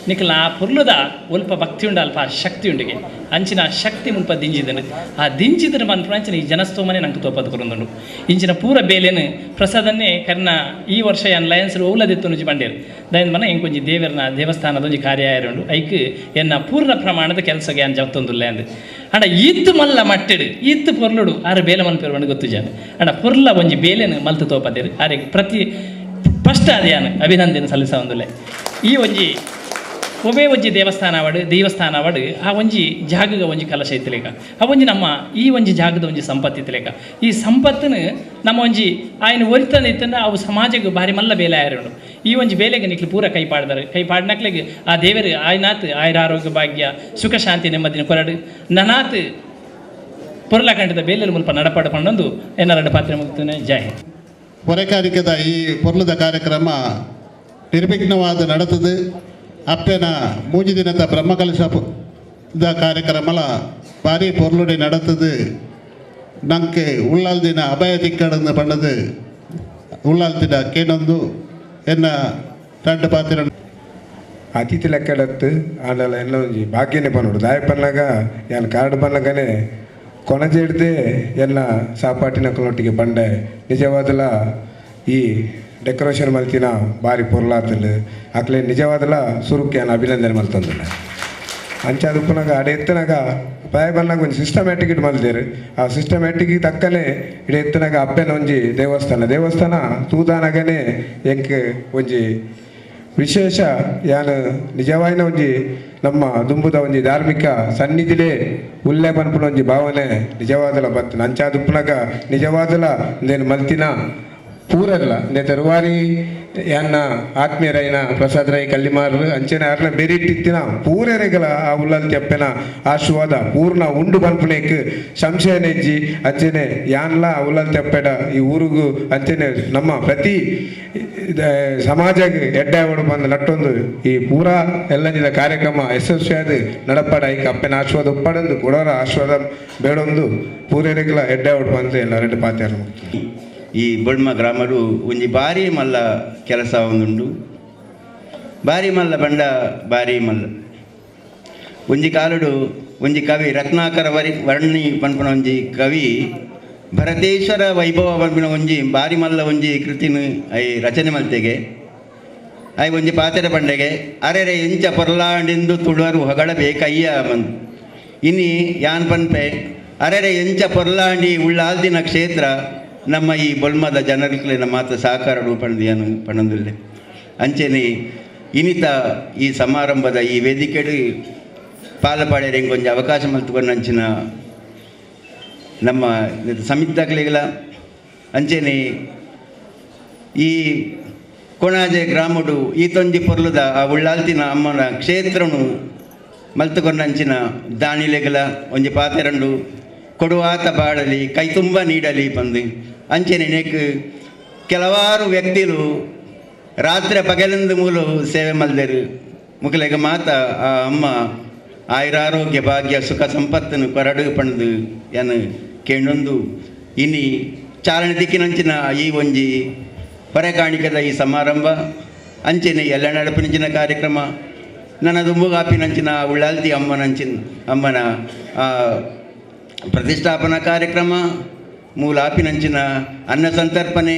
ನಿಕ್ಲ ಆ ಪೊರ್ಲುದ ಒಲ್ಪ ಭಕ್ತಿ ಉಂಡು ಅಲ್ಪ ಆ ಶಕ್ತಿ ಉಂಡಿಗೆ ಅಂಚಿನ ಶಕ್ತಿ ಮುಲ್ಪ ದಿಂಜಿದನು ಆ ದಿಂಜಿದನು ಮನ್ಪುನ ಅಂಚಿನ ಈ ಜನಸ್ತೋಮನೆ ನಂಗೆ ತೋಪದ ಕೊರೊಂದುಂಡು ಇಂಚಿನ ಪೂರ ಬೇಲೆನು ಪ್ರಸಾದನ್ನೇ ಕರ್ನ ಈ ವರ್ಷ ಯಾನ್ ಲಯನ್ಸ್ ಓಲದಿತ್ತು ನುಜಿ ಬಂಡೇರು ದಯನ್ ಮನ ಎಂಕೊಂಜಿ ದೇವರನ ದೇವಸ್ಥಾನದ ಒಂಜಿ ಕಾರ್ಯ ಉಂಡು ಐಕ್ ಎನ್ನ ಪೂರ್ಣ ಪ್ರಮಾಣದ ಕೆಲಸಗೆ ಯಾನ್ ಜಪ್ತೊಂದುಲ್ಲ ಅಂದು ಅಂಡ ಈತ್ ಮಲ್ಲ ಮಟ್ಟೆಡು ಈತ್ ಪೊರ್ಲುಡು ಆರು ಬೇಲೆ ಮನ್ಪೇರು ಗೊತ್ತು ಜನ ಅಂಡ ಪೊರ್ಲ ಒಂಜಿ ಬೇಲೆನು ಮಲ್ತು ತೋಪದೇರು ಆರೆ ಪ್ರತಿ ಫಸ್ಟ್ ಅದು ಯಾನು ಅಭಿನಂದನೆ ಸಲ್ಲಿಸ ಒಂದುಲ್ಲೆ ಈ ಒಂಜಿ ಒವೇ ಒಂಜಿ ದೇವಸ್ಥಾನ ಆವಡು ದೇವಸ್ಥಾನ ಆವಡು ಆ ಒಂಜಿ ಜಾಗದ ಒಂಜಿ ಕಲಶ ಇತ್ತಲೇಕ ಆ ಒಂಜಿ ನಮ್ಮ ಈ ಒಂಜಿ ಜಾಗದ ಒಂಜಿ ಸಂಪತ್ತು ಇತ್ತಲೇಕ ಈ ಸಂಪತ್ತನ್ನು ನಮ್ಮ ಒಂಜಿ ఆయన ಒರಿತನ ಇತ್ತಂದ ಅವು ಸಮಾಜಕ್ಕೆ ಭಾರಿ ಮಲ್ಲ ಬೇಲೆ ಆಯರುಂಡು ಈ ಒಂಜಿ ಬೇಲೆಗೆ ನಿಕ್ಲು ಪೂರ ಕೈ ಪಾಡ್ದಾರೆ ಕೈ ಪಾಡ್ನಕ್ಲೆಗೆ ಆ ದೇವರು ಆಯ್ನಾತ್ ಆಯುರ ಆರೋಗ್ಯ ಭಾಗ್ಯ ಸುಖ ಶಾಂತಿ ನೆಮ್ಮದಿನ ಕೊರಡು ನನಾತ್ ಪೊರ್ಲಕಂಠದ ಬೇಲೆಲು ಮುಲ್ಪ ನಡಪಾಡು ಪಂಡೊಂದು ಎನ್ನರಡು ಪಾತ್ರೆ ಮುಗ್ತಾನೆ. ಜೈ ಹಿಂದ್. ಹೊರೆಕಾರಿಕದ ಈ ಪೊರ್ಲದ ಕಾರ್ಯಕ್ರಮ ನಿರ್ವಿಘ್ನವಾದ ನಡೆತದೆ. ಅಪ್ಪೆನ ಮೂಜಿ ದಿನದ ಬ್ರಹ್ಮಕಲಶದ ಕಾರ್ಯಕ್ರಮಲ ಭಾರಿ ಪೊರ್ಲುಡೆ ನಡೆತದೆ. ನಂಗೆ ಉಳ್ಳಾಲ್ ದಿನ ಅಭಯ ತಿಕ್ಕಡನ್ನು ಬಣ್ಣದು ಉಳ್ಳಾಲ್ ದಿನ ಕೇನೊಂದು ಎನ್ನ ರಡ್ಡು ಪಾತ್ರ ಅತಿಥಿ ಲೆಕ್ಕಡತ್ತು ಆಂಡಲ ಎಲ್ಲ ಒಂಜಿ ಭಾಗ್ಯನೇ ಪನ್ನೋಡು ದಾಯ ಪನ್ನಾಗ ಯಾನ್ ಕಾರ್ಡ್ ಪನ್ನಗನೆ ಕೊನಜೆಡ್ದೆ ಎಲ್ಲ ಸಾಪಾಟಿನಕಲೊಟ್ಟಿಗೆ ಪಂಡೆ ನಿಜವಾದಲ ಈ ಡೆಕೋರೇಷನ್ ಮಲ್ತಿನ ಭಾರಿ ಪೊರ್ಲಾತಂಡು ಅಕ್ಲೆ ನಿಜವಾದಲ ಸುರುಕ್ಕೆ ಅಭಿನಂದನೆ ಮಲ್ತಂದಿಲ್ಲ ಅಂಚಾದ ಉಪ್ಪನಾಗ ಅಡೆ ಎತ್ತನಾಗ ಪಾಯ ಬನ್ನಾಗ ಒಂಜಿ ಸಿಸ್ಟಮ್ಯಾಟಿಕ್ ಇಟ್ಟು ಮಲ್ದೇರು ಆ ಸಿಸ್ಟಮ್ಯಾಟಿಕ್ ತಕ್ಕನೆ ಇಡೆ ಎತ್ತನಾಗ ಅಪ್ಪೆನ ಒಂಜಿ ದೇವಸ್ಥಾನ ದೇವಸ್ಥಾನ ತೂದಾನಗನೆ ಎಂಕ್ ಒಂಜಿ ವಿಶೇಷ ಯಾನು ನಿಜವಾಯಿನ ಒಂಜಿ ನಮ್ಮ ದುಂಬುದ ಒಂಜಿ ಧಾರ್ಮಿಕ ಸನ್ನಿಧಿಲೇ ಉಲ್ಲೆ ಪನ್ಪುನ ಒಂಜಿ ಭಾವನೆ ನಿಜವಾದಲ ಬತ್ತು ಅಂಚಾದ ಉಪ್ಪನಾಗ ನಿಜವಾದಲ ನೇನು ಮಲ್ತಿನ ಪೂರಲ್ಲ ನೇ ತರುವಾರಿ ಯಾನ್ನ ಆತ್ಮೀಯರೈನ ಪ್ರಸಾದ್ ರೈ ಕಲ್ಲಿಮಾರ್ ಅಂಚನೆ ಅರ್ನ ಬೆರಿಟ್ಟಿತ್ತಿನ ಪೂರೆರೆಗಳ ಆ ಉಲ್ಲಲ್ತಿ ಅಪ್ಪೆನ ಆಶೀರ್ವಾದ ಪೂರ್ಣ ಉಂಡು ಪನ್ಪುನೇಕ್ ಸಂಶಯ ನೆಜ್ಜಿ ಅಂಚನೆ ಯಾನ್ಲ ಉಲ್ಲಲ್ತಿ ಅಪ್ಪೆಡ ಈ ಊರಿಗೂ ಅಂಚನೆ ನಮ್ಮ ಪ್ರತಿ ಸಮಾಜಕ್ಕೆ ಎಡ್ಡಾವಡು ಬಂದು ನಟ್ಟೊಂದು ಈ ಪೂರಾ ಎಲ್ಲಂಜಿದ ಕಾರ್ಯಕ್ರಮ ಯಶಸ್ವಿಯಾದ ನಡಪಾಡ ಐಕ ಅಪ್ಪೆನ ಆಶೀರ್ವಾದ ಉಪ್ಪಾಡೊಂದು ಕೊಡೋರ ಆಶೀರ್ವಾದ ಬೇಡೊಂದು ಪೂರೆರೆಗಳ ಎಡ್ಡಾವಡು ಬಂದು ಎಲ್ಲ ರೆಡ್ಡು ಪಾತ್ಯಾರ. ಈ ಬೊಳ್ಮ ಗ್ರಾಮಡು ಒಂಜಿ ಬಾರಿ ಮಲ್ಲ ಕೆಲಸ ಒಂದುಂಡು ಬಾರಿ ಮಲ್ಲ ಬಂಡ ಬಾರಿ ಮಲ್ಲ ಒಂಜಿ ಕಾಲುಡು ಒಂಜಿ ಕವಿ ರತ್ನಾಕರ ವರ್ಣಿ ಪನ್ಪುನ ಒಂಜಿ ಕವಿ ಭರತೇಶ್ವರ ವೈಭವ ಪನ್ಪಿನ ಒಂಜಿ ಬಾರಿ ಮಲ್ಲ ಒಂಜಿ ಕೃತಿನ I ರಚನೆ ಮಲ್ತೆಗೆ I ಒಂಜಿ ಪಾತೆರ ಪಂಡೆಗೆ ಅರೆರೆ ಎಂಚ ಪೊರ್ಲಾಂಡೆಂದು ತುಳುವರು ಹೊಗಳಬೇಕಯ್ಯ ಬಂದು ಇನಿ ಯಾನ್ ಪನ್ಪೆ ಅರೆರೆ ಎಂಚ ಪೊರ್ಲಾಂಡಿ ಉಳ್ಳಾಲ್ದಿನ ಕ್ಷೇತ್ರ ನಮ್ಮ ಈ ಬೊಲ್ಮದ ಜನರಿಗೆ ಮಾತ್ರ ಸಹಕಾರ ರೂಪಣದಿಯನ್ನು ಪಣಂದಿಲ್ಲ ಅಂಚೆನೆ ಇನಿತ ಈ ಸಮಾರಂಭದ ಈ ವೇದಿಕೆಡು ಪಾಲಪಾಡ್ಯರೆ ಒಂಜಿ ಅವಕಾಶ ಮಲ್ತುಕೊಂಡು ಅಂಚಿನ ನಮ್ಮ ಸಮಿತಿದಾಗಲಿಗಳ ಅಂಚೆನೆ ಈ ಕೊಣಾಜೆ ಗ್ರಾಮಡು ಈ ತೊಂಜಿ ಪೊರ್ಲುದ ಆ ಉಳ್ಳಾಲ್ತಿನ ಅಮ್ಮನ ಕ್ಷೇತ್ರನು ಮಲ್ತುಕೊಂಡಂಚಿನ ದಾಣಿಲೆಗಳ ಒಂಜಿ ಪಾತೆರಂಡು ಕೊಡುವಾತ ಬಾಡಲಿ ಕೈ ತುಂಬ ನೀಡಲಿ ಬಂದು ಅಂಚೆನೆ ನೇಕ್ ಕೆಲವಾರು ವ್ಯಕ್ತಿಲು ರಾತ್ರಿ ಪಗಲೆಂದು ಮೂಲು ಸೇವೆ ಮಲ್ದರು ಮುಖಲೆಗ ಮಾತ ಆ ಅಮ್ಮ ಆಯುರಾರೋಗ್ಯ ಭಾಗ್ಯ ಸುಖ ಸಂಪತ್ತನ್ನು ಕೊರಡು ಪಣದು ಎನ್ ಕೇಣೊಂದು ಇನಿ ಚಾಲನೆ ದಿಕ್ಕಿನಂಚಿನ ಈ ಒಂಜಿ ಹೊರೆಕಾಣಿಕದ ಈ ಸಮಾರಂಭ ಅಂಚೆನೆ ಎಲ್ಲ ನಡಪಿನಂಚಿನ ಕಾರ್ಯಕ್ರಮ ನನ್ನ ದುಂಬುಗಾಪಿನಂಚಿನ ಉಳ್ಳಾಲ್ತಿ ಅಮ್ಮನಂಚಿನ ಅಮ್ಮನ ಪ್ರತಿಷ್ಠಾಪನಾ ಕಾರ್ಯಕ್ರಮ ಮೂಲಾಪಿನಂಚಿನ ಅನ್ನ ಸಂತರ್ಪಣೆ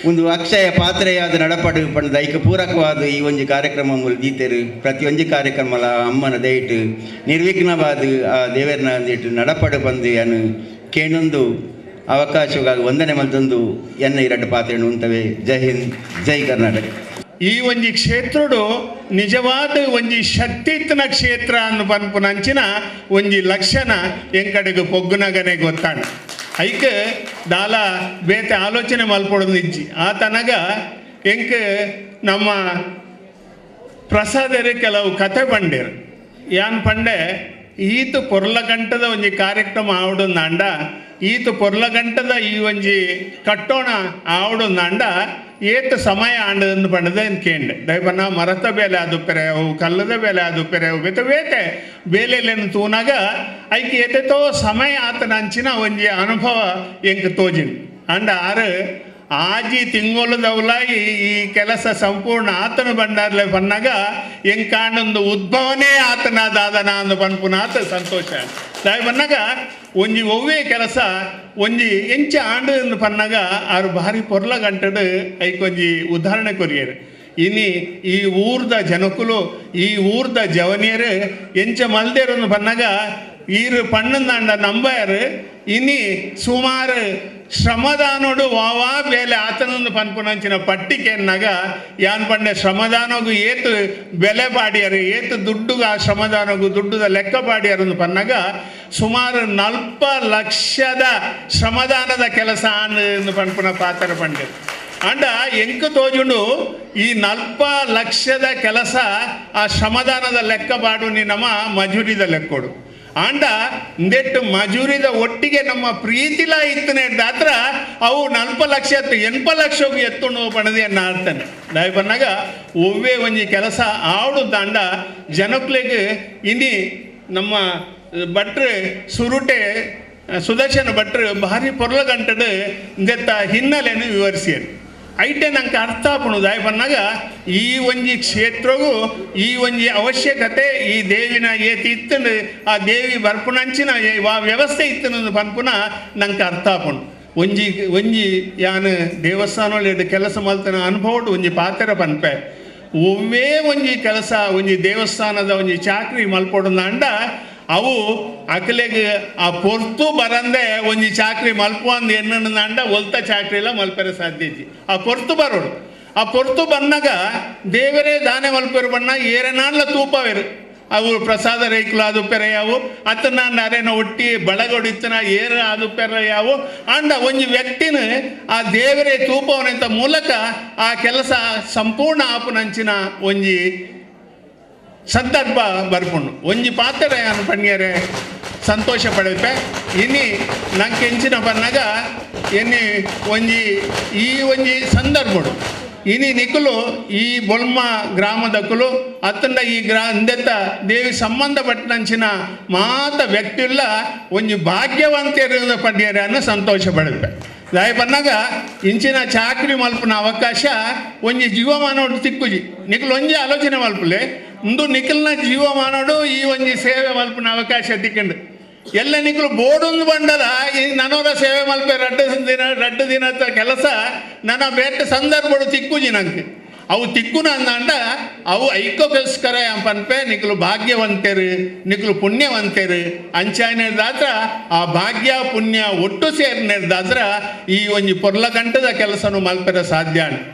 ಒಂದು ಅಕ್ಷಯ ಪಾತ್ರೆಯಾದ ನಡಪಡು ಪಂಡ ಐಕ ಪೂರಕವಾದ ಈ ಒಂಜಿ ಕಾರ್ಯಕ್ರಮ ಮೂಲ ದೀತೆರು ಪ್ರತಿಯೊಂಜಿ ಕಾರ್ಯಕ್ರಮಲ ಅಮ್ಮನ ದಯಟು ನಿರ್ವಿಘ್ನವಾದ ಆ ದೇವರನ ಅಂದಿಟ್ಟು ನಡಪಡು ಬಂದು ಅನು ಕೇಣೊಂದು ಅವಕಾಶವಾಗಿ ವಂದನೆ ಮಲ್ತೊಂದು ಎನ್ನ ಎರಡು ಪಾತ್ರೆಯನ್ನು ಉಂಟವೆ. ಜೈ ಹಿಂದ್, ಜೈ ಕರ್ನಾಟಕ. ಈ ಒಂಜಿ ಕ್ಷೇತ್ರಡು ನಿಜವಾದ ಒಂಜಿ ಶಕ್ತಿತ್ನ ಕ್ಷೇತ್ರ ಅನ್ನು ಪನ್ಪುನಂಚಿನ ಒಂಜಿ ಲಕ್ಷಣ ಎಂಕಡೆಗೆ ಪೊಗ್ಗುನಗನೆ ಗೊತ್ತಾಣ ಐಕ್ ದಾಲ ಬೇತೆ ಆಲೋಚನೆ ಮಲ್ಪೊಡೋದು ಇಜ್ಜಿ ಆತನಗ ಎಂಕ್ ನಮ್ಮ ಪ್ರಸಾದರೆ ಕೆಲವು ಕತೆ ಪಂಡೇರು ಯಾನ್ ಪಂಡೆ ಈತ ಪೊರ್ಲಗಂಟದ ಒಂಜಿ ಕಾರ್ಯಕ್ರಮ ಆವಡೊಂದಾಂಡ ಈತ ಪೊರ್ಲಗಂಟದ ಈ ಒಂಜಿ ಕಟ್ಟೋಣ ಆವಡೊಂದಾಂಡ ಏತ ಸಮಯ ಆಂಡದನ್ನು ಪಂಡದ ಕೇಂಡೆ ದಯಪನ್ನ ಮರತ ಬೇಲೆ ಅದು ಪೆರೆವು ಕಲ್ಲದ ಬೇಲೆ ಅದು ಪೆರೆವು ಬೇತೆ ಬೇತೆ ಬೇಲೆಲೆನು ತೂನಾಗ ಐಕ್ ಏತೆತೋ ಸಮಯ ಆತನ ಅಂಚಿನ ಒಂಜಿ ಅನುಭವ ಎಂಕ್ ತೋಜಿನ್ ಅಂಡ ಆರು ಆಜಿ ತಿಂಗೊಲದವಲಾಗಿ ಈ ಕೆಲಸ ಸಂಪೂರ್ಣ ಆತನ ಬಂಡಾರ್ಲೆ ಪನ್ನಾಗ ಎಂಕಾಂಡೊಂದು ಉದ್ಭವನೇ ಆತನ ದಾದನ ಅಂದು ಪನ್ಪುನ ಆತ ಸಂತೋಷ ದಾಯ ಬನ್ನಾಗ ಒಂಜಿ ಒವ್ವೇ ಕೆಲಸ ಒಂಜಿ ಎಂಚ ಆಂಡು ಪನ್ನಾಗ ಆರು ಭಾರಿ ಪೊರ್ಲ ಗಂಟಡು ಐಕೊಂಜಿ ಉದಾಹರಣೆ ಕೊರಿಯರು ಇನಿ ಈ ಊರ್ದ ಜನಕುಲು ಈ ಊರ್ದ ಜವನಿಯರು ಎಂಚ ಮಲ್ದೇರನ್ನು ಪನ್ನಾಗ ಈರು ಪಣ್ಣಂದಾಂಡ ನಂಬಾರು ಇನಿ ಸುಮಾರು ಶ್ರಮದಾನೋಡು ವಾವಾ ಬೇಲೆ ಆತನೊಂದು ಪನ್ಪುನಂಚಿನ ಪಟ್ಟಿಕೆನ್ನಾಗ ಯಾನ್ ಪಂಡೆ ಶ್ರಮದಾನಗು ಏತು ಬೆಲೆ ಪಾಡಿಯರು ಏತು ದುಡ್ಡುಗ ಆ ಶ್ರಮದಾನಗು ದುಡ್ಡುದ ಲೆಕ್ಕ ಪಾಡಿಯರು ಪನ್ನಾಗ ಸುಮಾರು 40 ಲಕ್ಷದ ಶ್ರಮದಾನದ ಕೆಲಸ ಅಂದು ಪನ್ಪುನ ಪಾತ್ರ ಪಂಡೆ. ಅಂಡ ಎಂಕು ತೋಜುಂಡು ಈ 40 ಲಕ್ಷದ ಕೆಲಸ ಆ ಶ್ರಮದಾನದ ಲೆಕ್ಕ ಪಾಡು ನಮ್ಮ ಮಜೂರಿದ ಲೆಕ್ಕೋಡು. ಆಂಡ ಇಂದೆಟ್ಟು ಮಜೂರಿದ ಒಟ್ಟಿಗೆ ನಮ್ಮ ಪ್ರೀತಿಲ ಇತ್ತನೇ ದಾತ್ರ ಅವು 40 ಲಕ್ಷ 80 ಲಕ್ಷ ಎತ್ತುಂಡು ಪಣದಿ ಅನ್ನ ಆಡ್ತಾನೆ. ದಯಪನ್ನಾಗ ಒವ್ವೇ ಒಂಜಿ ಕೆಲಸ ಆಡು ದಾಂಡ ಜನಕ್ಲೆಗ್ ಇನಿ ನಮ್ಮ ಭಟ್ರು ಸುರುಟೆ ಸುದರ್ಶನ ಭಟ್ರು ಭಾರಿ ಪೊರ್ಲ ಗಂಟಡು ಇಂದೆತ್ತ ಹಿನ್ನೆಲೆಯನ್ನು ವಿವರಿಸಿಯರು. ಐಟೆ ನಂಗೆ ಅರ್ಥ ಆಪುಣು ದಾಯಪನ್ನಾಗ ಈ ಒಂಜಿ ಕ್ಷೇತ್ರಗೂ ಈ ಒಂಜಿ ಅವಶ್ಯಕತೆ ಈ ದೇವಿನ ಏತಿ ಇತ್ತಂಡು ಆ ದೇವಿ ಬರ್ಪುನಂಚಿನ ಆ ವ್ಯವಸ್ಥೆ ಇತ್ತಂದು ಪನ್ಪುನ ನಂಗೆ ಅರ್ಥ ಆಪುಣು. ಒಂಜಿ ಒಂಜಿ ಯಾನು ದೇವಸ್ಥಾನ ಕೆಲಸ ಮಲ್ತನ ಅನುಭವಡು ಒಂಜಿ ಪಾತ್ರ ಪನ್ಪೆ ಒವ್ವೇ ಒಂಜಿ ಕೆಲಸ ಒಂಜಿ ದೇವಸ್ಥಾನದ ಒಂಜಿ ಚಾಕ್ರಿ ಮಲ್ಪೊಡುಂಡ ಅವು ಅಕಲೆಗ್ ಆ ಪೊರ್ತು ಬರಂದೆ ಒಂಜಿ ಚಾಕ್ರಿ ಮಲ್ಪು ಅಂದ್ ಎಣ್ಣಂಡ ಒಲ್ತ ಚಾಕ್ರಿ ಎಲ್ಲ ಮಲ್ಪೆರೆ ಸಾಧ್ಯ ಇಜ್ಜಿ. ಆ ಪೊರ್ತು ಬರೋಡು ಆ ಪೊರ್ತು ಬನ್ನಾಗ ದೇವರೇ ದಾನೆ ಮಲ್ಪೆರು ಬಣ್ಣ ಏರನಾಡ್ಲ ತೂಪವೇರು ಅವು ಪ್ರಸಾದ ರೈಕುಲು ಅದು ಪೆರೆ ಯಾವು ಅತ್ತನ ಅರೇನ ಒಟ್ಟಿ ಬಳಗೊಡಿತ್ತನ ಏರ ಅದು ಪೆರೆ ಯಾವು ಅಂಡ ಒಂಜಿ ವ್ಯಕ್ತಿನ ಆ ದೇವರೇ ತೂಪವನಂತ ಮೂಲಕ ಆ ಕೆಲಸ ಸಂಪೂರ್ಣ ಆಪುನಂಚಿನ ಒಂಜಿ ಸಂದರ್ಭ ಬರ್ಪುಂಡು. ಒಂಜಿ ಪಾತ್ರ ಯಾನು ಪಣ್ಯರೆ ಸಂತೋಷ ಪಡೆಪೆ. ಇನಿ ನಂಗೆ ಎಂಚಿನ ಬನ್ನಾಗ ಎನ್ನಿ ಒಂಜಿ ಈ ಒಂಜಿ ಸಂದರ್ಭಡು ಇನಿ ನಿಕುಲು ಈ ಬೊಲ್ಮ ಗ್ರಾಮದಕ್ಕಲು ಅತ್ತಂಡ ಈ ಇಂದೆತ್ತ ದೇವಿ ಸಂಬಂಧಪಟ್ಟಂಚಿನ ಮಾತ ವ್ಯಕ್ತಿಲ್ಲ ಒಂಜಿ ಭಾಗ್ಯವಂತಿಯರು ಪಡ್ಯರೆ ಅನ್ನು ಸಂತೋಷ ಪಡೆಪೆ. ದಾಯ ಬನ್ನಾಗ ಇಂಚಿನ ಚಾಕ್ರಿ ಮಲ್ಪನ ಅವಕಾಶ ಒಂಜಿ ಜೀವಮಾನೋಡು ತಿಕ್ಕುಜಿ. ನಿಕುಲು ಒಂಜಿ ಆಲೋಚನೆ ಮಲ್ಪಲೆ ಇಂದು ನಿಖಲ್ನ ಜೀವಮಾನೋಡು ಈ ಒಂಜಿ ಸೇವೆ ಮಲ್ಪನ ಅವಕಾಶ ತಿಕ್ಕಂಡು ಎಲ್ಲ ನಿಖಲು ಬೋಡೊಂದು ಬಂಡಲ ಈ ನನೋರ ಸೇವೆ ಮಲ್ಪೆ ರಡ್ಡು ದಿನದ ಕೆಲಸ ನನ್ನ ಬೇಟೆ ಸಂದರ್ಭಡು ತಿಕ್ಕುಜಿ ನಂಗೆ. ಅವು ತಿಕ್ಕುನ ಅಂದಾಂಡ ಅವು ಐಕ್ಯೋಸ್ಕರ ಪನ್ಪೆ ನಿಖಲು ಭಾಗ್ಯವಂತರು ನಿಖಲು ಪುಣ್ಯವಂತರು ಅಂಚಾಯನೇದಾತ್ರ ಆ ಭಾಗ್ಯ ಪುಣ್ಯ ಒಟ್ಟು ಸೇರಿನೇದಾತ್ರ ಈ ಒಂಜಿ ಪೊರ್ಲಗಂಟದ ಕೆಲಸನು ಮಲ್ಪೆರ ಸಾಧ್ಯ.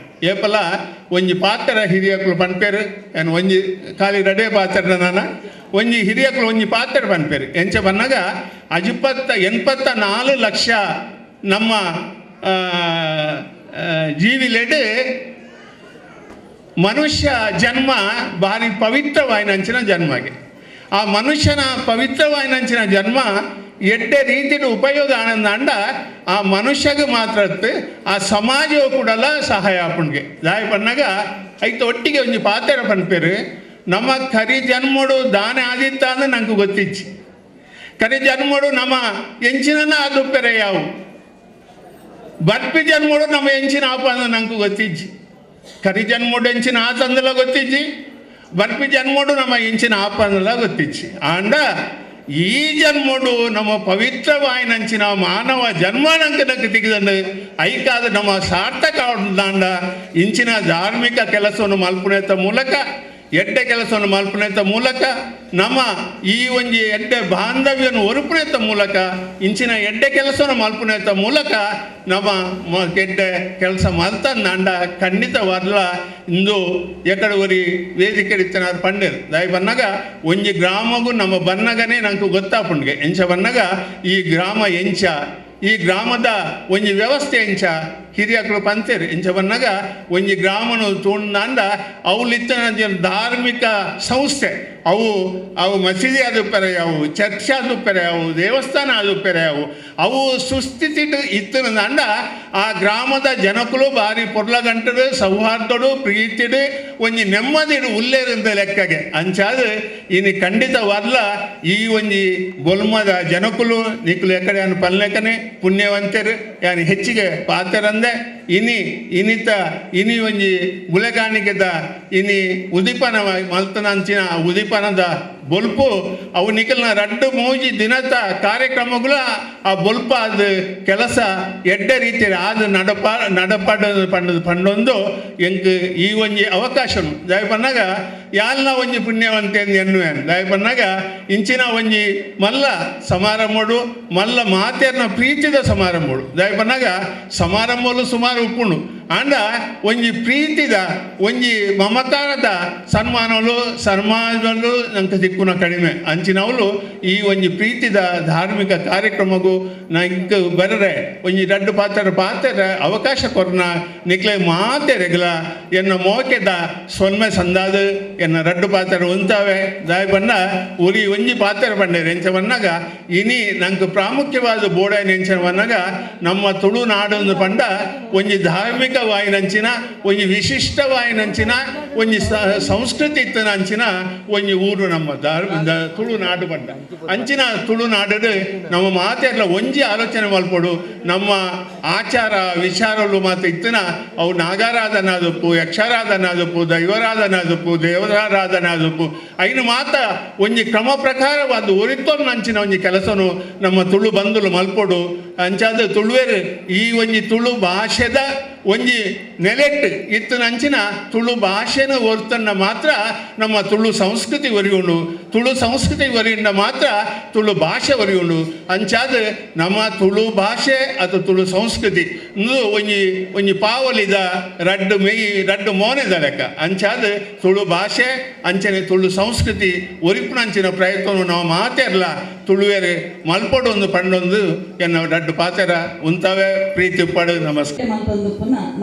ಏಪಲ ಒಂಜಿ ಪಾತ್ರ ಹಿರಿಯಕ್ಲು ಪನ್ಪೇರು ಏನು ಒಂಜಿ ಖಾಲಿ ರಡೇ ಪಾತ್ರ ನಾನ ಒಂಜಿ ಹಿರಿಯಕ್ಲು ಒಂಜಿ ಪಾತ್ರ ಪನ್ಪೇರು ಎಂಚ ಬನ್ನಾಗ 84 ಲಕ್ಷ ನಮ್ಮ ಜೀವಿಲೆಡ್ ಮನುಷ್ಯ ಜನ್ಮ ಭಾರಿ ಪವಿತ್ರವಾಯಿನಂಚಿನ ಜನ್ಮಗೆ. ಆ ಮನುಷ್ಯನ ಪವಿತ್ರವಾಯಿನಂಚಿನ ಜನ್ಮ ಎಡ್ಡೆ ರೀತಿಯ ಉಪಯೋಗ ಆನಂದ ಆ ಮನುಷ್ಯಗೆ ಮಾತ್ರ ಆ ಸಮಾಜವು ಕೂಡಲ ಸಹಾಯ ಆಪುಣ್ಗೆ. ದಾಯ ಪನ್ನಾಗ ಐತ ಒಟ್ಟಿಗೆ ಒಂಜಿ ಪಾತ್ರ ಪನ್ಪೇರು ನಮ್ಮ ಕರಿ ಜನ್ಮಡು ದಾನೆ ಆದಿತ್ತ ಅಂದ್ರೆ ನಂಗೆ ಗೊತ್ತಿಚ್ಚಿ. ಕರಿ ಜನ್ಮಡು ನಮ್ಮ ಎಂಚಿನ ಆದುಪ್ಪೆರೆ ಯಾವು ಬರ್ಪಿ ಜನ್ಮಡು ನಮ್ಮ ಎಂಚಿನ ಆಪ ಅಂದ್ರೆ ನಂಗೆ ಗೊತ್ತಿಚ್ಚಿ. ಕರಿ ಜನ್ಮಡು ಎಂಚಿನ ಆತಂದಲ ಗೊತ್ತಿಜ್ಜಿ, ಬರ್ಪಿ ಜನ್ಮಡು ನಮ್ಮ ಎಂಚಿನ ಆಪ ಅಂದಲ ಗೊತ್ತಿಚ್ಚಿ. ಆಂಡ ಈ ಜನ್ಮಡು ನಮ್ಮ ಪವಿತ್ರವಾಯಿನಂಚಿನ ಮಾನವ ಜನ್ಮನಂಕ ನಂಗೆ ತೆಗೆದಂಡು ಐಕಾದ ನಮ್ಮ ಸಾರ್ಥಕ ದಾಂಡ ಇಂಚಿನ ಧಾರ್ಮಿಕ ಕೆಲಸವನ್ನು ಮಲ್ಪುನೇತ ಮೂಲಕ ಎಡ್ಡೆ ಕೆಲಸವನ್ನು ಮಲ್ಪುನೇತ ಮೂಲಕ ನಮ್ಮ ಈ ಒಂಜಿ ಎಡ್ಡೆ ಬಾಂಧವ್ಯವನ್ನು ಒರುಪುನೇತ ಮೂಲಕ ಇಂಚಿನ ಎಡ್ಡೆ ಕೆಲಸವನ್ನು ಮಲ್ಪುನೇತ ಮೂಲಕ ನಮ್ಮ ಎಡ್ಡೆ ಕೆಲಸ ಮಲ್ತಂದಾಂಡ ಖಂಡಿತವಾದ್ಲ ಇಂದು ಎಕಡೆ ಒರಿ ವೇದಿಕೆ ಇತ್ತನಾರು ಪಂಡೇರು. ದಯ ಬನ್ನಾಗ ಒಂಜಿ ಗ್ರಾಮಗೂ ನಮ್ಮ ಬನ್ನಗನೇ ನಂಗೆ ಗೊತ್ತಾಪುಂಡ್ಗೆ ಎಂಚ ಬನ್ನಾಗ ಈ ಗ್ರಾಮ ಎಂಚ ಈ ಗ್ರಾಮದ ಒಂಜಿ ವ್ಯವಸ್ಥೆ ಎಂಚ ಹಿರಿಯಕ್ಲು ಪಂತೇರು ಎಂಚ ಬನ್ನಾಗ ಒಂಜಿ ಗ್ರಾಮನು ತೂಂಡ ಅವಲಿತ್ತನ ಧಾರ್ಮಿಕ ಸಂಸ್ಥೆ ಅವು ಅವು ಮಸೀದಿ ಅದು ಪೆರೆ ಅವು ಚರ್ಚ್ ಅದು ಪೆರೆ ಅವು ದೇವಸ್ಥಾನ ಅದು ಪೆರೆ ಅವು ಅವು ಸುಸ್ಥಿತಿ ಇತ್ತನಂಡ ಆ ಗ್ರಾಮದ ಜನಕುಲು ಭಾರಿ ಪೊರ್ಲಗಂಟಡು ಸೌಹಾರ್ದಡು ಪ್ರೀತಿಡು ಒಂಜಿ ನೆಮ್ಮದಿಡು ಉಲ್ಲೇರಿಂದ ಲೆಕ್ಕಗೆ ಅಂಚಾದ ಇನಿ ಖಂಡಿತವಾದ್ಲ ಈ ಒಂಜಿ ಬೊಲ್ಮದ ಜನಕುಲು ನಿಕುಲು ಎಕಡೆ ಅನ್ ಪಲ್ಲೆಕನೆ ಪುಣ್ಯವಂತರು ಯಾನ್ ಹೆಚ್ಚಿಗೆ ಪಾತರಂದೆ ಇನಿ ಇನಿತ ಇನಿ ಒಂಜಿ ಬುಲೆಗಾಣಿಕೆದ ಇನಿ ಉದಿಪನ ಮಲ್ತನಂಚಿನ ಉದಿಪನದ ಬೊಲ್ಪು ಅವು ನಿಕಲ್ನ ರಡ್ಡು ಮೂಜಿ ದಿನದ ಕಾರ್ಯಕ್ರಮಗಳ ಆ ಬೊಲ್ಪ ಅದು ಕೆಲಸ ಎಡ್ಡೆ ರೀತಿಯ ಆದ ನಡಪ ನಡಪಾಡ ಪಂಡದು ಪಂಡೊಂದು ಎಂಕ್ ಈ ಒಂಜಿ ಅವಕಾಶ ದಯಪನ್ನಾಗ ಯಾಲ್ನ ಒಂಜಿ ಪುಣ್ಯವಂತೆ ಎನ್ನುವೆ ದಯಪನ್ನಾಗ ಇಂಚಿನ ಒಂಜಿ ಮಲ್ಲ ಸಮಾರಂಭಡು ಮಲ್ಲ ಮಾತೆರ್ನ ಪ್ರೀತಿದ ಸಮಾರಂಭಡು ದಯಪನ್ನಾಗ ಸಮಾರಂಭಲು ಸುಮಾರು ಉಪ್ಪುಂಡು ಆಂಡ ಒಂಜಿ ಪ್ರೀತಿದ ಒಂಜಿ ಮಮಕಾರದ ಸನ್ಮಾನಗಳು ಸನ್ಮಾನಗಳು ನಂಗೆ ದಿಕ್ಕುನ ಕಡಿಮೆ ಅಂಚಿನವಳು ಈ ಒಂಜಿ ಪ್ರೀತಿದ ಧಾರ್ಮಿಕ ಕಾರ್ಯಕ್ರಮಗೂ ನಂಗೆ ಬರರೆ ಒಂಜಿ ರಡ್ಡು ಪಾತ್ರ ಪಾತ್ರ ಅವಕಾಶ ಕೊರ್ನ ನಿಕ್ಲೆ ಮಾತೆರೆಗ್ಲ ಎನ್ನ ಮೋಕೆದ ಸೊನ್ಮೆ ಸಂದಾದ ಎನ್ನ ರಡ್ಡು ಪಾತ್ರ ಉಂತಾವೆ ದಾಯ ಬಣ್ಣ ಉರಿ ಒಂಜಿ ಪಾತ್ರ ಬಂಡೆ ಎಂಚ ಬನ್ನಾಗ ಇನಿ ನಂಗೆ ಪ್ರಾಮುಖ್ಯವಾದ ಬೋಡ ಎಂಚ ಬನ್ನಾಗ ನಮ್ಮ ತುಳುನಾಡೊಂದು ಪಂಡ ಒಂಜಿ ಧಾರ್ಮಿಕ ವಾಯಿನಂಚಿನ ಒಂಜಿ ವಿಶಿಷ್ಟ ವಾಯಿನಂಚಿನ ಒಂಜಿ ಸಂಸ್ಕೃತಿ ಇತ್ತನಂಚಿನ ಒಂಜಿ ಊರು ನಮ್ಮ ತುಳುನಾಡು ಬಂಡ ಅಂಚಿನ ತುಳುನಾಡು ನಮ್ಮ ಮಾತೆಲ್ಲ ಒಂಜಿ ಆಲೋಚನೆ ಮಲ್ಪಡು ನಮ್ಮ ಆಚಾರ ವಿಚಾರಗಳು ಮಾತು ಇತ್ತನ ಅವು ನಾಗಾರಾಧನಾದಪ್ಪು ಯಕ್ಷಾರಾಧನಾದಪ್ಪು ದೈವರಾಧನಾದಪ್ಪು ದೇವರಾರಾಧನಾದಪ್ಪು ಐನು ಮಾತ ಒಂಜಿ ಕ್ರಮ ಪ್ರಕಾರವಾದ ಒರಿತೊನ್ನಂಚಿನ ಒಂಜಿ ಕೆಲಸನು ನಮ್ಮ ತುಳು ಬಂಧುಲು ಮಲ್ಪಡು ಅಂಚಾದ ತುಳುವೇರು ಈ ಒಂಜಿ ತುಳು ಭಾಷೆದ ಒಂಜಿ ನೆಲೆಟ್ಟು ಇತ್ತನಂಚಿನ ತುಳು ಭಾಷೆನ ಒರ್ತನ್ನ ಮಾತ್ರ ನಮ್ಮ ತುಳು ಸಂಸ್ಕೃತಿ ಒರಿಯುಂಡು ತುಳು ಸಂಸ್ಕೃತಿ ಒರಿಯುಂಡ ಮಾತ್ರ ತುಳು ಭಾಷೆ ಒರಿಯುಂಡು ಅಂಚಾದ ನಮ್ಮ ತುಳು ಭಾಷೆ ಅಥವಾ ತುಳು ಸಂಸ್ಕೃತಿ ಒಂಜಿ ಒಂಜಿ ಪಾವಲಿದ ರಡ್ಡು ಮೇಯಿ ರಡ್ಡು ಮೋನೆದ ಲೆಕ್ಕ ಅಂಚಾದ ತುಳು ಭಾಷೆ ಅಂಚನೆ ತುಳು ಸಂಸ್ಕೃತಿ ಒರಿಪುನಂಚಿನ ಪ್ರಯತ್ನವನ್ನು ನಾವು ಮಾತೆರ್ಲ ತುಳುವೇರೆ ಮಲ್ಪಡು ಒಂದು ಪಂಡೊಂದು ಎನ್ನ ರಡ್ಡು ಪಾತೆರ ಉಂತವೇ ಪ್ರೀತಿ ಪಡು ನಮಸ್ಕಾರ.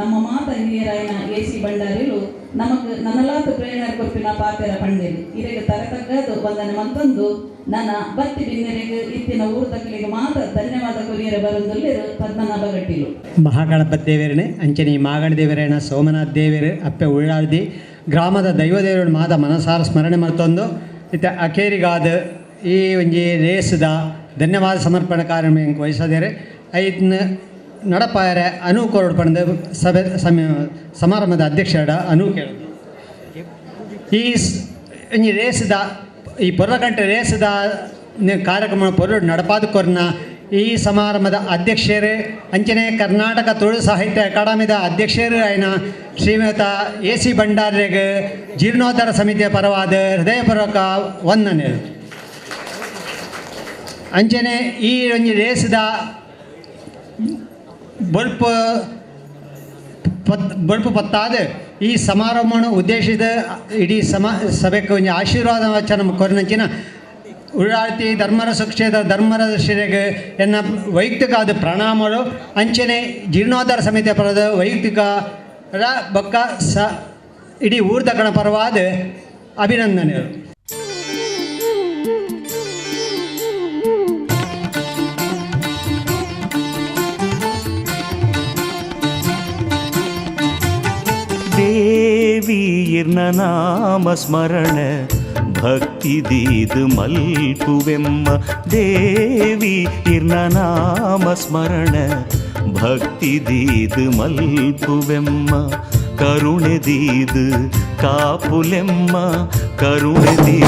ನಮ್ಮ ಮಾತ ಹಿರಿಯರಾಯನ ಎ ಸಿ ಭಂಡಾರಿಲು ನಮಕ್ ನನಲಾತ ಪ್ರೇರಣೆ ಕೊಪ್ಪಿನ ಪಾತೆರ ಪಂಡೇರು ಇರೆಗ್ ತರತಕ್ಕದು ವಂದನೆ ಮತ್ತೊಂದು ನನ್ನ ಬತ್ತಿ ಬಿನ್ನೆರೆಗ್ ಇತ್ತಿನ ಊರು ತಕ್ಕಲಿಗೆ ಮಾತ ಧನ್ಯವಾದ ಕೊರಿಯರ ಬರಂದುಲ್ಲೇರು ಪದ್ಮನಾಭ ಗಟ್ಟಿಲು. ಮಹಾಗಣಪತಿ ದೇವರನೆ ಅಂಚನೆ ಮಾಗಣ ದೇವರೇನ ಸೋಮನಾಥ ದೇವರು ಅಪ್ಪೆ ಉಳ್ಳಾರ್ದಿ ಗ್ರಾಮದ ದೈವದೇವರು ಮಾತ ಮನಸಾರ ಸ್ಮರಣೆ ಮತ್ತೊಂದು ಇತ್ತ ಅಖೇರಿಗಾದ ಈ ಒಂಜಿ ರೇಸದ ಧನ್ಯವಾದ ಸಮರ್ಪಣೆ ಕಾರ್ಯ ವಹಿಸದೇರೆ ಐದನ್ನ ನಡಪಾಯರ ಅನು ಕೊರಡು ಪಂಡ ಸಭೆ ಸಮಾರಂಭದ ಅಧ್ಯಕ್ಷರ ಅನು ಕೇಳೋದು. ಈ ಈ ರೇಸದ ಈ ಪೊರ್ಲಗಂಟೆ ರೇಸದ ಕಾರ್ಯಕ್ರಮ ಪೊರ್ಲು ನಡಪಾದ ಕೊರ್ನ ಈ ಸಮಾರಂಭದ ಅಧ್ಯಕ್ಷರು ಅಂಚನೆ ಕರ್ನಾಟಕ ತುಳು ಸಾಹಿತ್ಯ ಅಕಾಡೆಮಿದ ಅಧ್ಯಕ್ಷರು ಆಯ್ನ ಶ್ರೀಮತ ಎ ಸಿ ಭಂಡಾರ್ಯಗ್ ಜೀರ್ಣೋದ್ಧಾರ ಸಮಿತಿಯ ಪರವಾದ ಹೃದಯಪೂರ್ವಕ ವಂದನೆ. ಅಂಚನೆ ಈ ಒಂಜಿ ರೇಸದ ಬೊಲ್ಪು ಬೊಲ್ಪು ಪತ್ತಾದ ಈ ಸಮಾರಂಭವನ್ನು ಉದ್ದೇಶಿಸಿದ ಇಡೀ ಸಭೆಗೆ ಒಂಜಿ ಆಶೀರ್ವಾದ ವಚನ ಕೊರಿನಂಚಿನ ಉಳ್ಳಾಳ್ತಿ ಧರ್ಮರಸು ಕ್ಷೇತ್ರ ಧರ್ಮರಸ ಶ್ರೀಗೆ ಎನ್ನ ವೈಯಕ್ತಿಕ ಅದು ಪ್ರಣಾಮಗಳು ಅಂಚನೆ ಜೀರ್ಣೋದ್ಧಾರ ಸಮಿತಿಯ ಪರದ ವೈಯಕ್ತಿಕ ಬೊಕ್ಕ ಸ ಇಡೀ ಊರ್ದಕಣ ಪರವಾದ ಅಭಿನಂದನೆಗಳು. ದೇವಿಯರ್ನ ನಾಮ ಸ್ಮರಣ ಭಕ್ತಿ ದೀದು ಮಲ್ಪುವೆಮ್ಮ ದೇವಿ ಇರ್ನ ನಾಮ ಸ್ಮರಣ ಭಕ್ತಿ ದೀದು ಮಲ್ಪುವೆಮ್ಮ ಕರುಣೆ ದೀದು ಕಾಪುಲೆಮ್ಮ ಕರುಣೆ ದೀ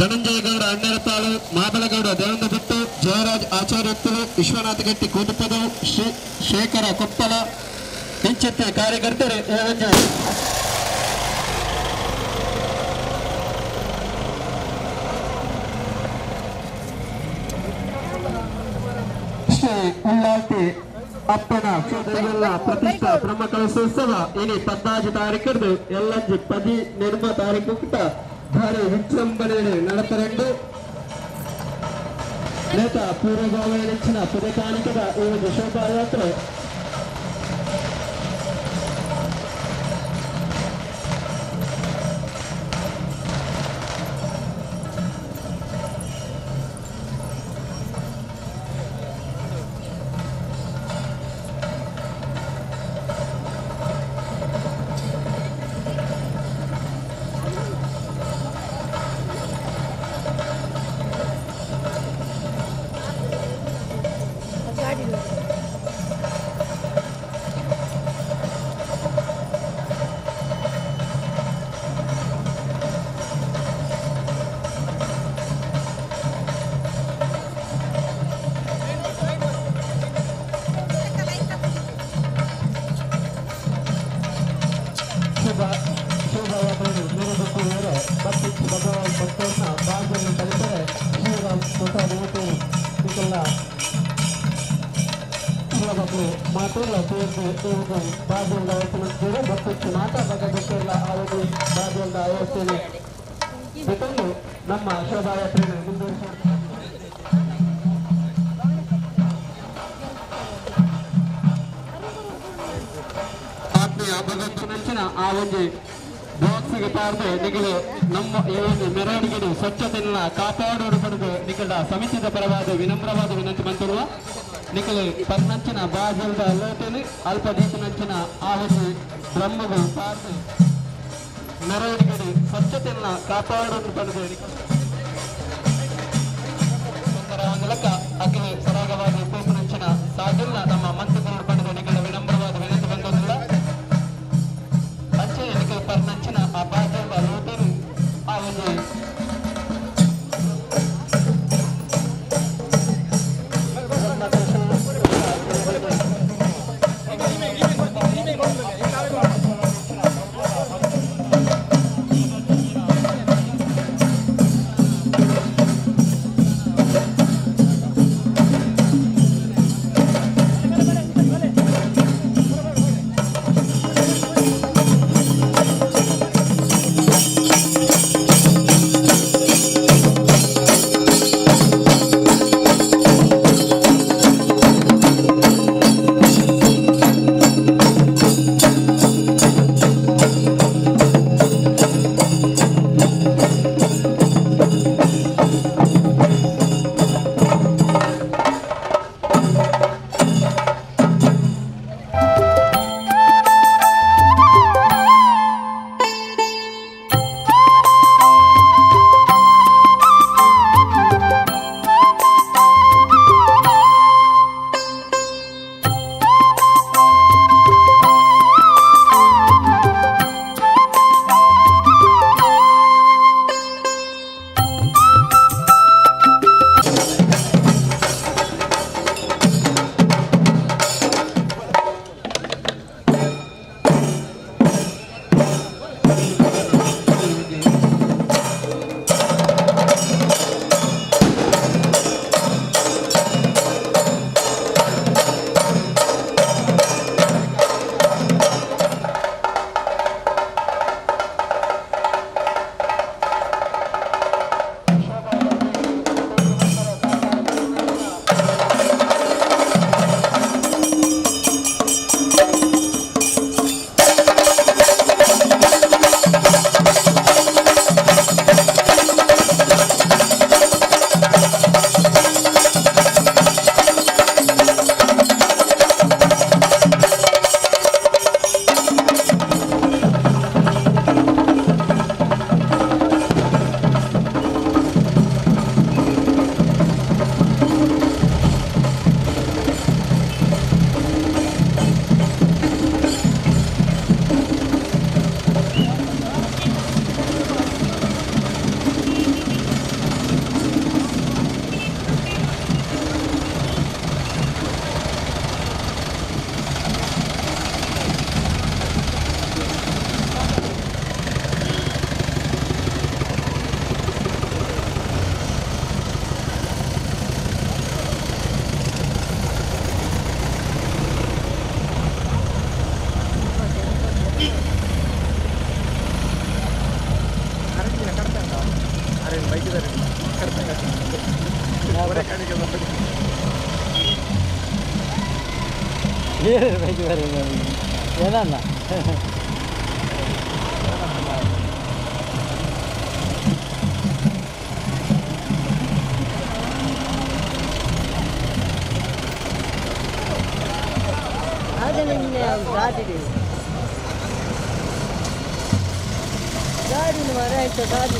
ಧನಂಜಯ ಗೌಡ ಅಣ್ಣರಪಾಳು, ಮಾಬಲಗೌಡ ದೇವಂದ ಬಿಟ್ಟು, ಜಯರಾಜ್ ಆಚಾರ್ಯತ್ಲು, ವಿಶ್ವನಾಥ ಗಟ್ಟಿ ಕೂಟಪದವು, ಶ್ರೀ ಶೇಖರ ಕೊಪ್ಪಳ ಇಂಚಿತ್ತಿ ಕಾರ್ಯಕರ್ತರು ಶ್ರೀ ಉಳ್ಳಾಲ್ತಿ ಅಪ್ಪನ ಕ್ಷೇತ್ರವೆಲ್ಲ ಪ್ರತಿಷ್ಠಾ ಬ್ರಹ್ಮ ಕಲಶೋತ್ಸವ ಇನಿ 14 ತಾರೀಕದ್ದು ಎಲ್ಲಂಜಿ 13 ತಾರೀಕು ಕುಟ ಭಾರಿ ವಿಜೃಂಭಣೆ ನಡತರೆಂಡು ನೇತ ಪೂರ್ವಭಾವ ಪುದಕಾಣಿಕದ ಈ ಒಂದು ಶೋಭಾಯಾತ್ರೆ ನಮ್ಮ ಶೋಭಾಯಾತ್ರೆ ಮುಂದುವರಿಸ ಆತ್ಮೀಯ ಭಗವಂತನಂಚಿನ ಆ ಒಂದು ಬಾಕ್ಸ್ಗೆ ಪಾರ್ದು ನಿಗಲು ನಮ್ಮ ಈ ಒಂದು ಮೆರವಣಿಗೆ ಸ್ವಚ್ಛತೆಯನ್ನ ಕಾಪಾಡೋಡು ಪಡೆದು ನಿಗಲ ಸಮಿತಿದ ಪರವಾದ ವಿನಮ್ರವಾದ ವಿನಂತಿ ಮಂತಿರುವ ನಿಗಲು ಪನ್ನಂಚಿನ ಬಾಜಲ್ದ ಲೋಟೆನು ಅಲ್ಪ ದೀಪನಂಚಿನ ಆ ಒಂದು ಬ್ರಹ್ಮಗು ಪಾರ್ದು ಮೆರವಣಿಗೆ ಸ್ವಚ್ಛತೆಯನ್ನ ಕಾಪಾಡೋದು ಪಡೆದು ಮೂಲಕ ಅಖಿಲ ಸರಾಗವಾಗಿ ಪೋಪನಂಚಿನ ಸಾಗಿಲ್ಲ ನಮ್ಮ ಮಂತ್ರಿಗಳು ಪಡೆದು ನಿಗಲ ವಿನಮ್ರವಾದ ವಿನಂತಿ ಬಂದೋದಿಲ್ಲ ಅಂಚೆ ನಿಗಲ ಪರ್ನಂಚಿನ ಆ ಬಾಜಲ್ದ ಲೋಟೆನು ಆ ಒಂದು ಏನಲ್ಲ ಗಾಡಿ ಗಾಡಿ ಮರ ಆಯ್ತು ಗಾಡಿ.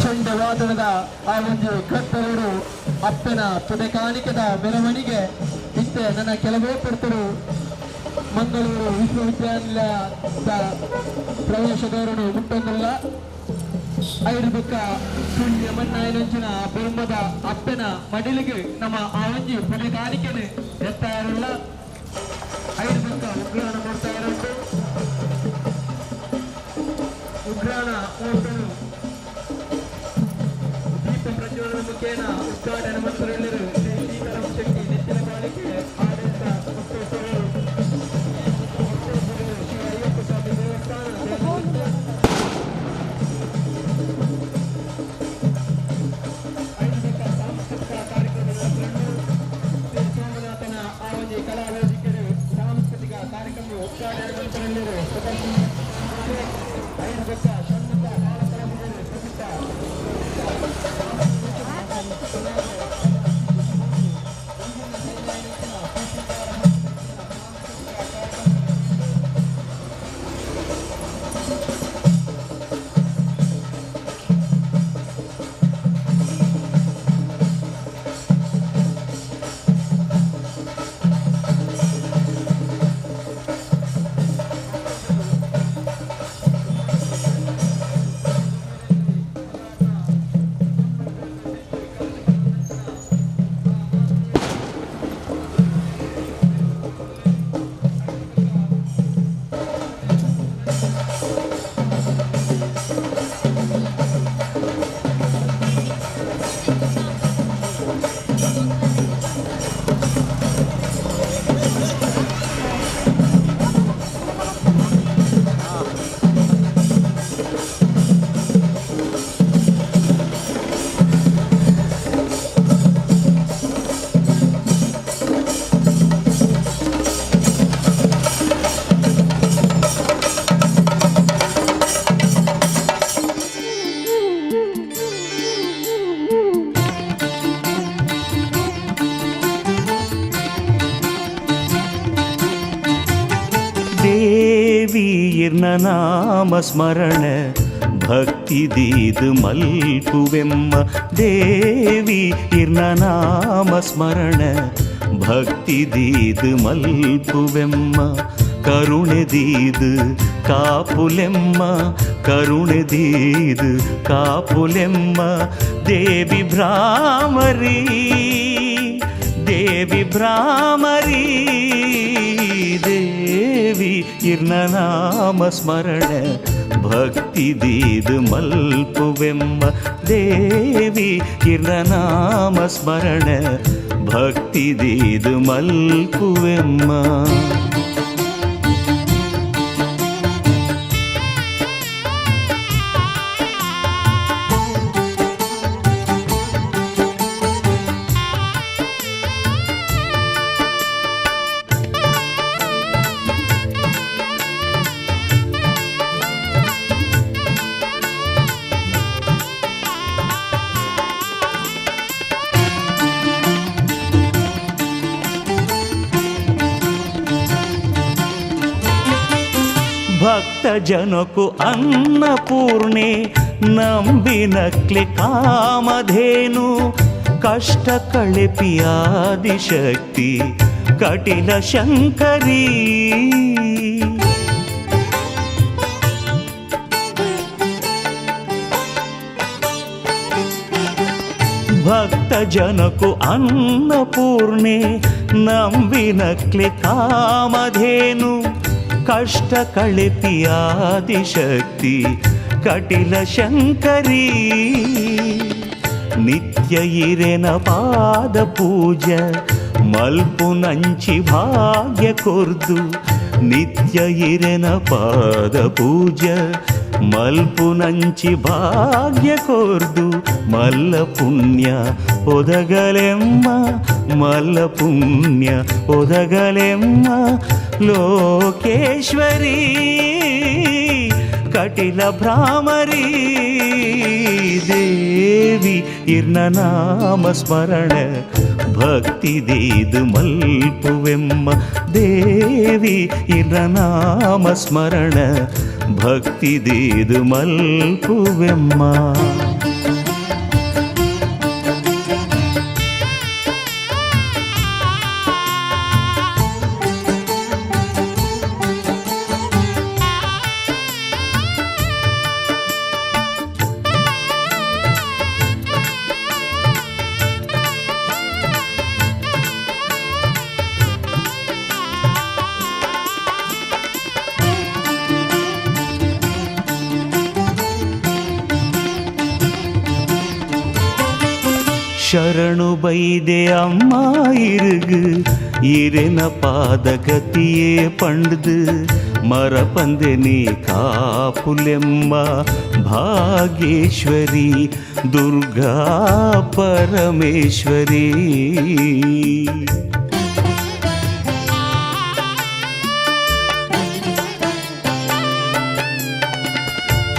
ಚಂಡವಾದನದ ಆ ಒಂದು ಕತ್ತಲೂರು ಅಪ್ಪನ ತುದೆ ಕಾಣಿಕೆದ ಮೆರವಣಿಗೆ ಇತ್ತೆ ನನ್ನ ಕೆಲವೇ ಪಡ್ತರು ಮಂಗಳೂರು ವಿಶ್ವವಿದ್ಯಾನಿಲಯದ ಪ್ರವೇಶದವರನ್ನು ಮುಟ್ಟೊಂದಿಲ್ಲ. ಐದು ಬೊಕ್ಕ ಸುಳ್ಯ ಮಣ್ಣಾಯನಂಚಿನ ಬ್ರಹ್ಮದ ಅಪ್ಪನ ಮಡಿಲಿಗೆ ನಮ್ಮ ಆ ಒಂಜಿ ತುದೆ ಕಾಣಿಕೆನೆ ಎತ್ತಾರಲ್ಲ. ಐದು ಬೊಕ್ಕ ಉಗ್ರಾಣ ಮಾಡ್ತಾ ಇರೋದು ಉಗ್ರಾಣ ಮೂರ್ತನು ದೀಪ ಪ್ರಜ್ವಲನ ಮುಖೇನ ಉದ್ಘಾಟನೆ ಮಂತ್ರಿಗಳು ಶ್ರೀ ಸೀತಾರಾಮ ಶೆಟ್ಟಿ ನೆಚ್ಚಿನ ಬಾಳಿಕೆ ಆಡಳಿತ ಮುಖ್ಯಸ್ಥರು ಶ್ರೀ ಅಯ್ಯಪ್ಪ ಸ್ವಾಮಿ ದೇವಸ್ಥಾನ ಐದಕ್ಕ ಸಾಂಸ್ಕೃತಿಕ ಕಾರ್ಯಕ್ರಮಗಳನ್ನು ಶ್ರೀ ಸೋಮನಾಥನ ಆ ಒಂದು ಕಲಾ ವೇದಿಕೆಯು ಸಾಂಸ್ಕೃತಿಕ ಕಾರ್ಯಕ್ರಮ ಉದ್ಘಾಟನೆ ಮಂತ್ರಿಗಳು ಐದಕ್ಕ ಷಣ್ಮುಖ ಬಾಲಕಲಾವಿದರು ಪ್ರಸಿದ್ಧ ದೇವಿ ಇರ್ನ ನಾಮ ಸ್ಮರಣ ಭಕ್ತಿ ದೀದು ಮಲ್ಪುವೆಮ್ಮ ದೇವಿ ಇರ್ನ ನಾಮ ಸ್ಮರಣ ಭಕ್ತಿ ದೀದು ಮಲ್ಪುವೆಮ್ಮ ಕರುಣೆ ದೀದು ಕಾಪುಲೆಮ್ಮ ಕರುಣೆ ದೀದು ಕಾಪುಲೆಮ್ಮ ದೇವಿ ಭ್ರಾಮರಿ ದೇವಿ ಭ್ರಾಮರಿ ದೇವಿ ಇರ್ನ ನಾಮ ಸ್ಮರಣ ಭಕ್ತಿ ದೀದು ಮಲ್ಪುವೆಮ್ಮ ದೇವಿ ಇರ್ನ ನಾಮ ಸ್ಮರಣ ಭಕ್ತಿ ದೀದು ಮಲ್ಪುವೆಮ್ಮ. ಭಕ್ತ ಜನಕು ಅನ್ನಪೂರ್ಣೆ ನಂಬಿನಕ್ಲೆ ಕಾಮಧೇನು ಕಷ್ಟ ಕಳೆಪಿ ಆದಿಶಕ್ತಿ ಕಟಿಲ ಶಂಕರಿ. ಭಕ್ತ ಜನಕು ಅನ್ನಪೂರ್ಣೆ ನಂಬಿನಕ್ಲೆ ಕಾಮಧೇನು ಕಷ್ಟ ಕಳೆಪಿ ಆದಿಶಕ್ತಿ ಕಟಿಲ ಶಂಕರಿ. ನಿತ್ಯ ಇರೆನ ಪಾದ ಪೂಜೆ ಮಲ್ಪುನಂಚಿ ಭಾಗ್ಯ ಕೊರ್ದು ನಿತ್ಯ ಇರೆನ ಪಾದ ಪೂಜೆ ಮಲ್ಪುನಂಚಿ ಭಾಗ್ಯ ಕೊರ್ದು ಮಲ್ಲ ಪುಣ್ಯ ಒದಗಲೆಮ್ಮ ಮಲ್ಲ ಪುಣ್ಯ ಒದಗಲೆಮ್ಮ ಲೋಕೇಶ್ವರಿ ಕಟಿಲ ಭ್ರಾಮರಿ ದೇವಿ ಇರ್ನ ನಾಮ ಸ್ಮರಣ ಭಕ್ತಿ ದೀದು ಮಲ್ಪುವೆಮ್ಮ ದೇವಿ ಇರ್ನ ನಾಮ ಸ್ಮರಣ ಭಕ್ತಿ ದೀದು ಮಲ್ಪುವೆಮ್ಮ. ಶರಣು ಬೈದೆ ಅಮ್ಮ ಇರುಗು ಇರೆನ ಪಾದಗತಿಯೇ ಪಂಡ್ದು ಮರಪಂದೆ ನೀ ಕಾಪುಲೆಮ್ಮ ಭಾಗೇಶ್ವರಿ ದುರ್ಗಾ ಪರಮೇಶ್ವರಿ.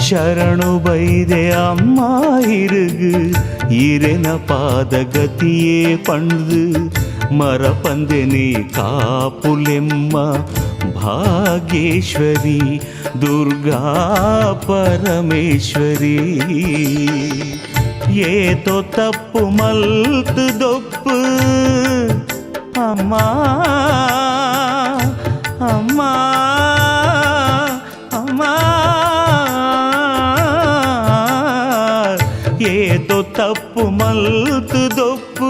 ಶರಣು ಬೈದೆ ಅಮ್ಮ ಇರುಗು ಇರೆನ ಪಾದಗತಿಯೇ ಪಂಡ್ದು ಮರಪಂದೆ ನೀ ಕಾಪುಲೆಮ್ಮ ಭಾಗೇಶ್ವರಿ ದುರ್ಗಾ ಪರಮೇಶ್ವರಿ. ಏತೋ ತಪ್ಪು ಮಲ್ತು ದೊಪ್ಪು ಅಮ್ಮ ಅಮ್ಮ ಅಮ್ಮ ಏತೋ ತಪ್ಪು ಮಲ್ತು ದೊಪ್ಪು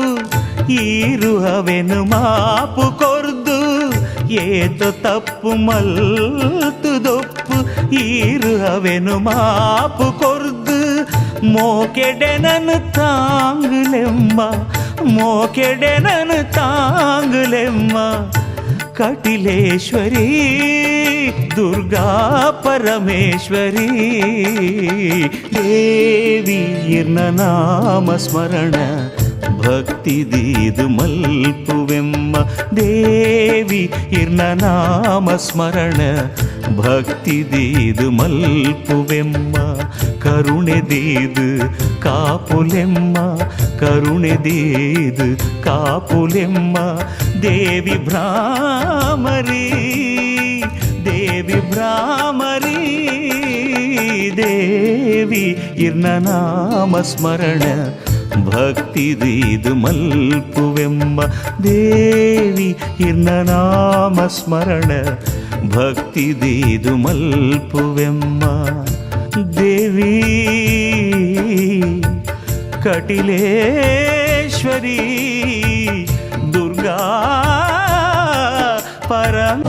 ಈರುಹವೆನು ಮಾಪು ಕೊರ್ದು ಏತೋ ತಪ್ಪು ಮಲ್ತು ದೊಪ್ಪು ಈರುಹವೆನು ಮಾಪು ಕೊರ್ದು ಮೋಕೆಡೆನನು ತಾಂಗುಲೆಮ್ಮ ಮೋಕೆಡೆನನು ತಾಂಗುಲೆಮ್ಮ ಕಟಿಲೇಶ್ವರಿ ದುರ್ಗಾ ಪರಮೇಶ್ವರಿ ದೇವಿ ಇರ್ನ ನಾಮ ಸ್ಮರಣ ಭಕ್ತಿ ದೀದು ಮಲ್ಪುವೆಮ್ಮ ದೇವಿ ಇರ್ನ ನಾಮ ಸ್ಮರಣ ಭಕ್ತಿ ದೀದು ಮಲ್ಪುವೆಮ್ಮ ಕರುಣೆ ದೀದು ಕಾಪುಲೆಮ್ಮ ಕರುಣೆ ದೀದು ಕಾಪುಲೆಮ್ಮ ದೇವಿ ಭ್ರಾಮರಿ ದೇವಿ ಭ್ರಾಮರಿ ದೇವಿ ಇರ್ನ ನಾಮ ಸ್ಮರಣ ಭಕ್ತಿ ದೀದು ಮಲ್ಪುವೆಂಬ ದೇವಿ ಇರ್ನ ನಾಮ ಸ್ಮರಣ ಭಕ್ತಿ ದೀದು ಮಲ್ಪುವೆಂಬ ದೇವಿ ಕಟಿಲೇಶ್ವರಿ ದುರ್ಗಾ ಪರಂ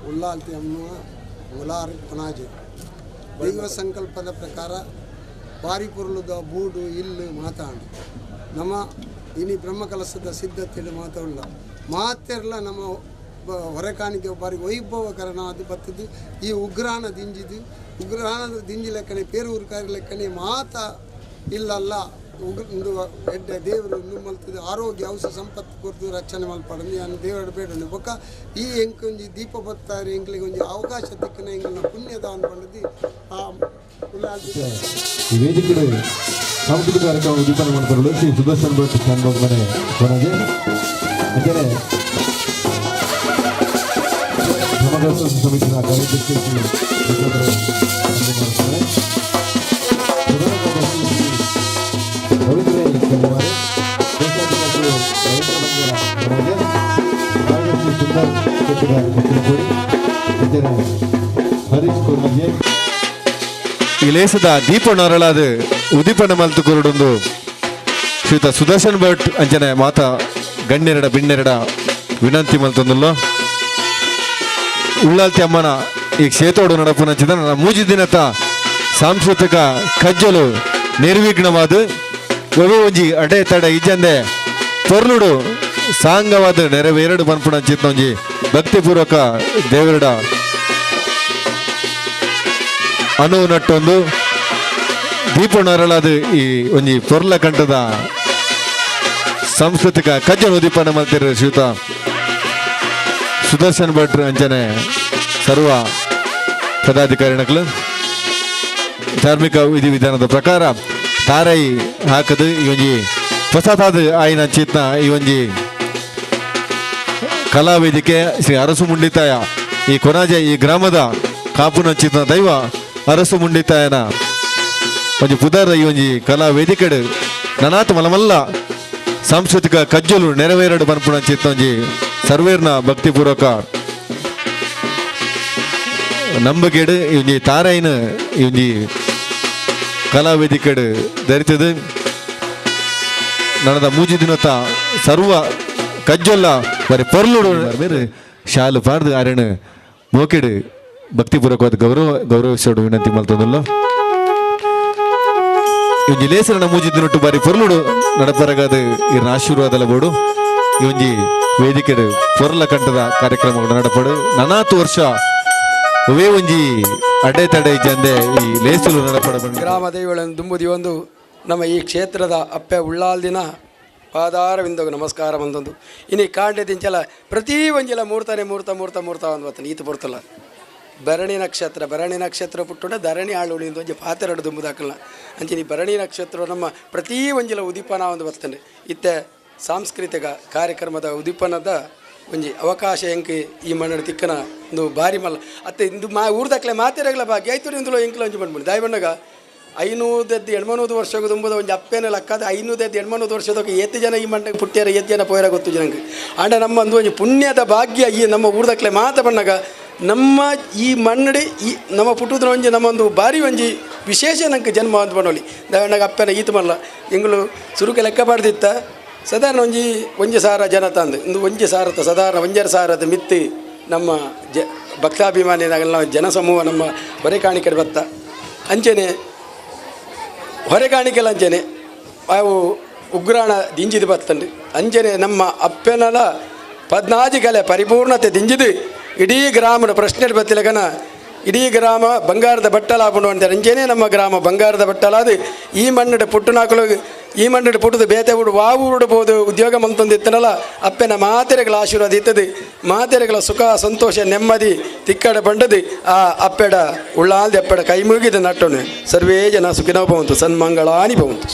ಉಳ್ಳಾಲ್ತಿ ಅಮ್ಮ ಉಲಾರ್ ಕೊಣಾಜೆ ದೈವ ಸಂಕಲ್ಪದ ಪ್ರಕಾರ ಬಾರಿ ಪೊರ್ಲುದ ಬೂಡು ಇಲ್ಲು ಮಾತಾಂಡು ನಮ್ಮ ಇನಿ ಬ್ರಹ್ಮಕಲಸದ ಸಿದ್ಧತೆಡು ಮಾತಾಡಲ್ಲ ಮಾತೆರ್ಲ ನಮ್ಮ ಹೊರಕಾಣಿಕೆ ಬಾರಿ ವೈಭವಕರಣ ಅದು ಬತ್ತದು ಈ ಉಗ್ರಾಣ ದಿಂಜಿದು ಉಗ್ರಾಣದ ದಿಂಜಿ ಲೆಕ್ಕನೆ ಪೇರೂರು ಕಾರಿ ಲೆಕ್ಕನೆ ಮಾತ ಇಲ್ಲಲ್ಲ ಉಗ್ರ ಎಡ್ಡೆ ದೇವರು ಮಲ್ತದೆ ಆರೋಗ್ಯ ಔಷಧ ಸಂಪತ್ತು ಕೊರ್ದು ರಕ್ಷಣೆ ಮಲ್ಪಡಂದು ಯಾನ್ ದೇವರ ಬೇಡನು ಬೊಕ್ಕ ಈ ಎಂಕೊಂಜಿ ದೀಪ ಬತ್ತಾರೆ ಎಂಕ್ಲಿಗೆ ಒಂಜಿ ಅವಕಾಶ ದಿಕ್ಕನ ಎಂಕಲ್ನ ಪುಣ್ಯದಾನ ಪಂಡದು ಆ ಈ ವೇದಿಕೆ ಸಾಂಸ್ಕೃತಿಕ ಕಾರ್ಯಕ್ರಮ ಉದ್ದೀಪನ ಮಾಡ್ತಾರೆ ಶ್ರೀ ಸುದರ್ಶನ್ ಭಟ್ ಶಾನ್ಭೋಗ್ ಮನೆ ಕೊನೆಗೆ ಅಂಜನೆ ಸಮಗ್ರ ಸಮಿತಿಯ ಕಾರ್ಯಾಧ್ಯಕ್ಷ ಶ್ರೀ ರವೀಂದ್ರ ಕುಮಾರ್, ಕಾರ್ಯದರ್ಶಿ ಸುಂದರ್ ಶೆಟ್ಟಿಗಾರ್ ಕೊಟ್ಟಿನಕೋಡಿ, ಅಂಜನೆ ಹರೀಶ್ ಕೊರ್ಮಜೆ. ಈ ಲೇಸದ ದೀಪ ನರಳಾದ ಉದೀಪನ ಮಲ್ತು ಕುರುಡೊಂದು ಶ್ರೀತ ಸುದರ್ಶನ್ ಭಟ್ ಅಂಜನೆ ಮಾತಾ ಗಣ್ಯರಡ ಬಿಣ್ಣೆರಡ ವಿನಂತಿ ಮಲ್ತೊಂದುಲ್ಲ. ಉಳ್ಳಾಲ್ತಿ ಅಮ್ಮನ ಈ ಕ್ಷೇತ್ರೋಡು ನಡಪುನಂಚಿದ ನನ್ನ ಮೂಜಿ ದಿನತ ಸಾಂಸ್ಕೃತಿಕ ಕಜ್ಜಲು ನಿರ್ವಿಘ್ನವಾದ ಒವೆ ಒಂಜಿ ಅಡೆ ತಡೆ ಇಜ್ಜಂದೆ ಪೊರ್ಲುಡು ಸಾಂಗವಾದ ನೆರವೇರಡು ಪನ್ಪುನಂಚಿತ್ತ ಒಂಜಿ ಭಕ್ತಿಪೂರ್ವಕ ದೇವರಡ ಅನು ನಟ್ಟೊಂದು ದೀಪ ನರಳಾದ ಈ ಒಂಜಿ ಪೊರ್ಲ ಕಂಠದ ಸಾಂಸ್ಕೃತಿಕ ಕಜ್ಜಲು ಉದೀಪನ ಮಲ್ತಿರ ಶ್ರೀಯುತ ಸುದರ್ಶನ್ ಭಟ್ರು ಅಂಚನೆ ಸರ್ವ ಪದಾಧಿಕಾರಿಗಳು ಧಾರ್ಮಿಕ ವಿಧಿವಿಧಾನದ ಪ್ರಕಾರ ತಾರೈ ಹಾಕದು ಈ ಒಂಜಿ ಹೊಸತಾದ ಆಯಿನ ಚೇತನ ಈ ಒಂಜಿ ಕಲಾವೇದಿಕೆ ಶ್ರೀ ಅರಸು ಮುಂಡಿತಾಯ ಈ ಕೊನಾಜೆ ಈ ಗ್ರಾಮದ ಕಾಪುನ ಚೇತನ ದೈವ ಅರಸು ಮುಂಡಿತಾಯನ ಒಂಜಿ ಪುದರ್ ಈ ಒಂಜಿ ಕಲಾ ವೇದಿಕೆಡು ನನಾತ್ ಮಲಮಲ್ಲ ಸಾಂಸ್ಕೃತಿಕ ಕಜ್ಜಲು ನೆರವೇರಡು ಪನ್ಪುನ ಚೇತನ ಒಂಜಿ ಸರ್ವೇರ್ನ ಭಕ್ತಿಪೂರ್ವಕ ನಂಬಿಕೆಡು ಈ ಒಂಜಿ ತಾರೈನ ಈ ಒಂಜಿ ಕಲಾವೇದಿಕೆಡು ಧರಿತದು ನನದ ಮೂಜಿ ದಿನತ ಸರ್ವ ಕಜ್ಜೊಲ್ಲ ಬರೀ ಪೊರ್ಲುಡು ಬೇರೆ ಶಾಲು ಪಾರ್ದು ಆರೇನು ಮೋಕೆಡು ಭಕ್ತಿಪೂರ್ವಕವಾದ ಗೌರವಿಸೋಡು ವಿನಂತಿ ಮಲ್ತೊಂದುಲ್ಲ. ಒಂಜಿ ಲೇಸರನ ಮೂಜಿ ದಿನೊಟ್ಟು ಬಾರಿ ಪೊರ್ಲುಡು ನಡಪರಗಾದ ಇರ್ನ ಆಶೀರ್ವಾದಲ ಬೋಡು. ಈ ಒಂಜಿ ವೇದಿಕೆಡು ಪೊರ್ಲ ಕಂಠದ ಕಾರ್ಯಕ್ರಮಗಳು ನಡಪಡು. ನನಾತು ವರ್ಷ ಒವೇ ಒಂಜಿ ಅಡೆ ತಡೆ ಇಜ್ಜಂದೆ ಈ ಲೇಸುಲು ನಡಪಡ. ಗ್ರಾಮ ದೈವಗಳನ್ನು ದುಂಬುದಿ ಒಂದು ನಮ್ಮ ಈ ಕ್ಷೇತ್ರದ ಅಪ್ಪೆ ಉಳ್ಳಾಲ್ದಿನ ಪಾದಾರವಿಂದಗ ನಮಸ್ಕಾರ ಬಂದೊಂದು. ಇನಿ ಕಾಂಡೆ ದಿಂಚಲ ಪ್ರತಿ ಒಂಜಿಲ ಮೂರ್ತಾನೆ ಮೂರ್ತ ಮೂರ್ತ ಮೂರ್ತ ಒಂದು ಬತ್ತಾನೆ ಈತ ಬರ್ತಲ್ಲ. ಭರಣಿ ನಕ್ಷತ್ರ, ಭರಣಿ ನಕ್ಷತ್ರ ಪುಟ್ಟುಂಡ ಧರಣಿ ಆಳುಳಿಂದ ಒಂಜಿ ಪಾತೆರಡು ದುಂಬುದಾಕಲ್ಲ. ಅಂಚಿನ ಭರಣಿ ನಕ್ಷತ್ರ ನಮ್ಮ ಪ್ರತಿ ಒಂಜಿಲ ಉದೀಪನ ಒಂದು ಬರ್ತದೆ. ಇತ್ತೆ ಸಾಂಸ್ಕೃತಿಕ ಕಾರ್ಯಕ್ರಮದ ಉದೀಪನದ ಒಂಜಿ ಅವಕಾಶ ಎಂಕ್ ಈ ಮಣ್ಣು ತಿಕ್ಕನ ಒಂದು ಭಾರಿ ಮಲ್ಲ ಅತ್ತೆ ಇಂದು ಮಾ ಊರ್ದಕ್ಲೆ ಮಾತೆರಗಲ ಭಾಗ್ಯ ಆಯ್ತು. ಇಂದುಲೋ ಎಂಕ್ಲ ಒಂಜಿ ಬಂದ್ಬಿಡಿ ದಾಯಿ ಬಣ್ಣಗ 580 ವರ್ಷ ದುಂಬುದ ಒಂಜಿ ಅಪ್ಪೇನ ಲಕ್ಕದ 580 ವರ್ಷದ ಏತ್ ಜನ ಈ ಮಣ್ಣಗೆ ಪುಟ್ಟಿಯಾರ, ಏತ್ ಜನ ಪೋಯರ ಗೊತ್ತು ಜನಂಗೆ. ಆಂಡ ನಮ್ಮ ಒಂದು ಒಂಜಿ ಪುಣ್ಯದ ಭಾಗ್ಯ ಈ ನಮ್ಮ ಊರ್ದಕ್ಲೆ ಮಾತ ಬಣ್ಣಗ ನಮ್ಮ ಈ ಮಣ್ಣಡಿ ಈ ನಮ್ಮ ಪುಟ್ಟುದ್ರ ಒಂಜಿ ನಮ್ಮ ಒಂದು ಭಾರಿ ಒಂಜಿ ವಿಶೇಷ ನಂಗೆ ಜನ್ಮ ಅಂತ ಬಣ್ಣೋಲಿ ದಾವಣ್ಣಗ ಅಪ್ಪನ ಈತ ಮಲ್ಲ ಎಂಗಳು ಸುರುಕೆ ಲೆಕ್ಕ ಪಾಡ್ದಿತ್ತ ಸಾಧಾರಣ ಒಂಜಿ ಒಂಜಿ ಸಾವಿರ ಜನ ತಂದು ಇಂದು ಒಂಜಿ ಸಾವಿರದ ಸಾಧಾರಣ ಒಂಜರ ಸಾವಿರದ ಮಿತ್ತಿ ನಮ್ಮ ಜ ಭಕ್ತಾಭಿಮಾನಿನಾಗಲ್ಲ ಜನಸಮೂಹ ನಮ್ಮ ಹೊರೆ ಕಾಣಿಕೆ ಬತ್ತ ಅಂಚೆನೆ ಹೊರೆ ಕಾಣಿಕೆಲ್ಲ ಅಂಚೆನೆ ಅವು ಉಗ್ರಾಣ ದಿಂಜಿದು ಬತ್ತಂಡು ಅಂಚೆನೆ ನಮ್ಮ ಅಪ್ಪನಲ 14 ಕಲೆ ಪರಿಪೂರ್ಣತೆ ದಿಂಜಿದು ಇಡೀ ಗ್ರಾಮದ ಪ್ರಶ್ನೆ ಬತ್ತಿಲಗನ ಇಡೀ ಗ್ರಾಮ ಬಂಗಾರದ ಬಟ್ಟಲಾಪುಂಡು ಅಂತಾರೆ. ಅಂಚೆನೆ ನಮ್ಮ ಗ್ರಾಮ ಬಂಗಾರದ ಬಟ್ಟಲಾದು ಈ ಮಣ್ಣು ಪುಟ್ಟುನಾಕಲು ಈ ಮಣ್ಣು ಪುಟ್ಟದು ಬೇತೆ ಊಡು ವಾ ಊಡು ಉದ್ಯೋಗ ಮಂತೊಂದು ಇತ್ತನಲ್ಲ ಅಪ್ಪನ ಮಾತೆರೆಗಳ ಆಶೀರ್ವಾದ ಇತ್ತದು ಮಾತೆರೆಗಳ ಸುಖ ಸಂತೋಷ ನೆಮ್ಮದಿ ತಿಕ್ಕಡ ಬಂಡದು ಆ ಅಪ್ಪೆಡ ಉಳ್ಳಾಲ್ದಿ ಅಪ್ಪೆಡ ಕೈ ಮುಗಿದ ನಟ್ಟೋನೆ ಸರ್ವೇ ಜನ ಸುಖಿನೋ ಭವಂತು ಸನ್ಮಂಗಳಾನಿ ಭವಂತು.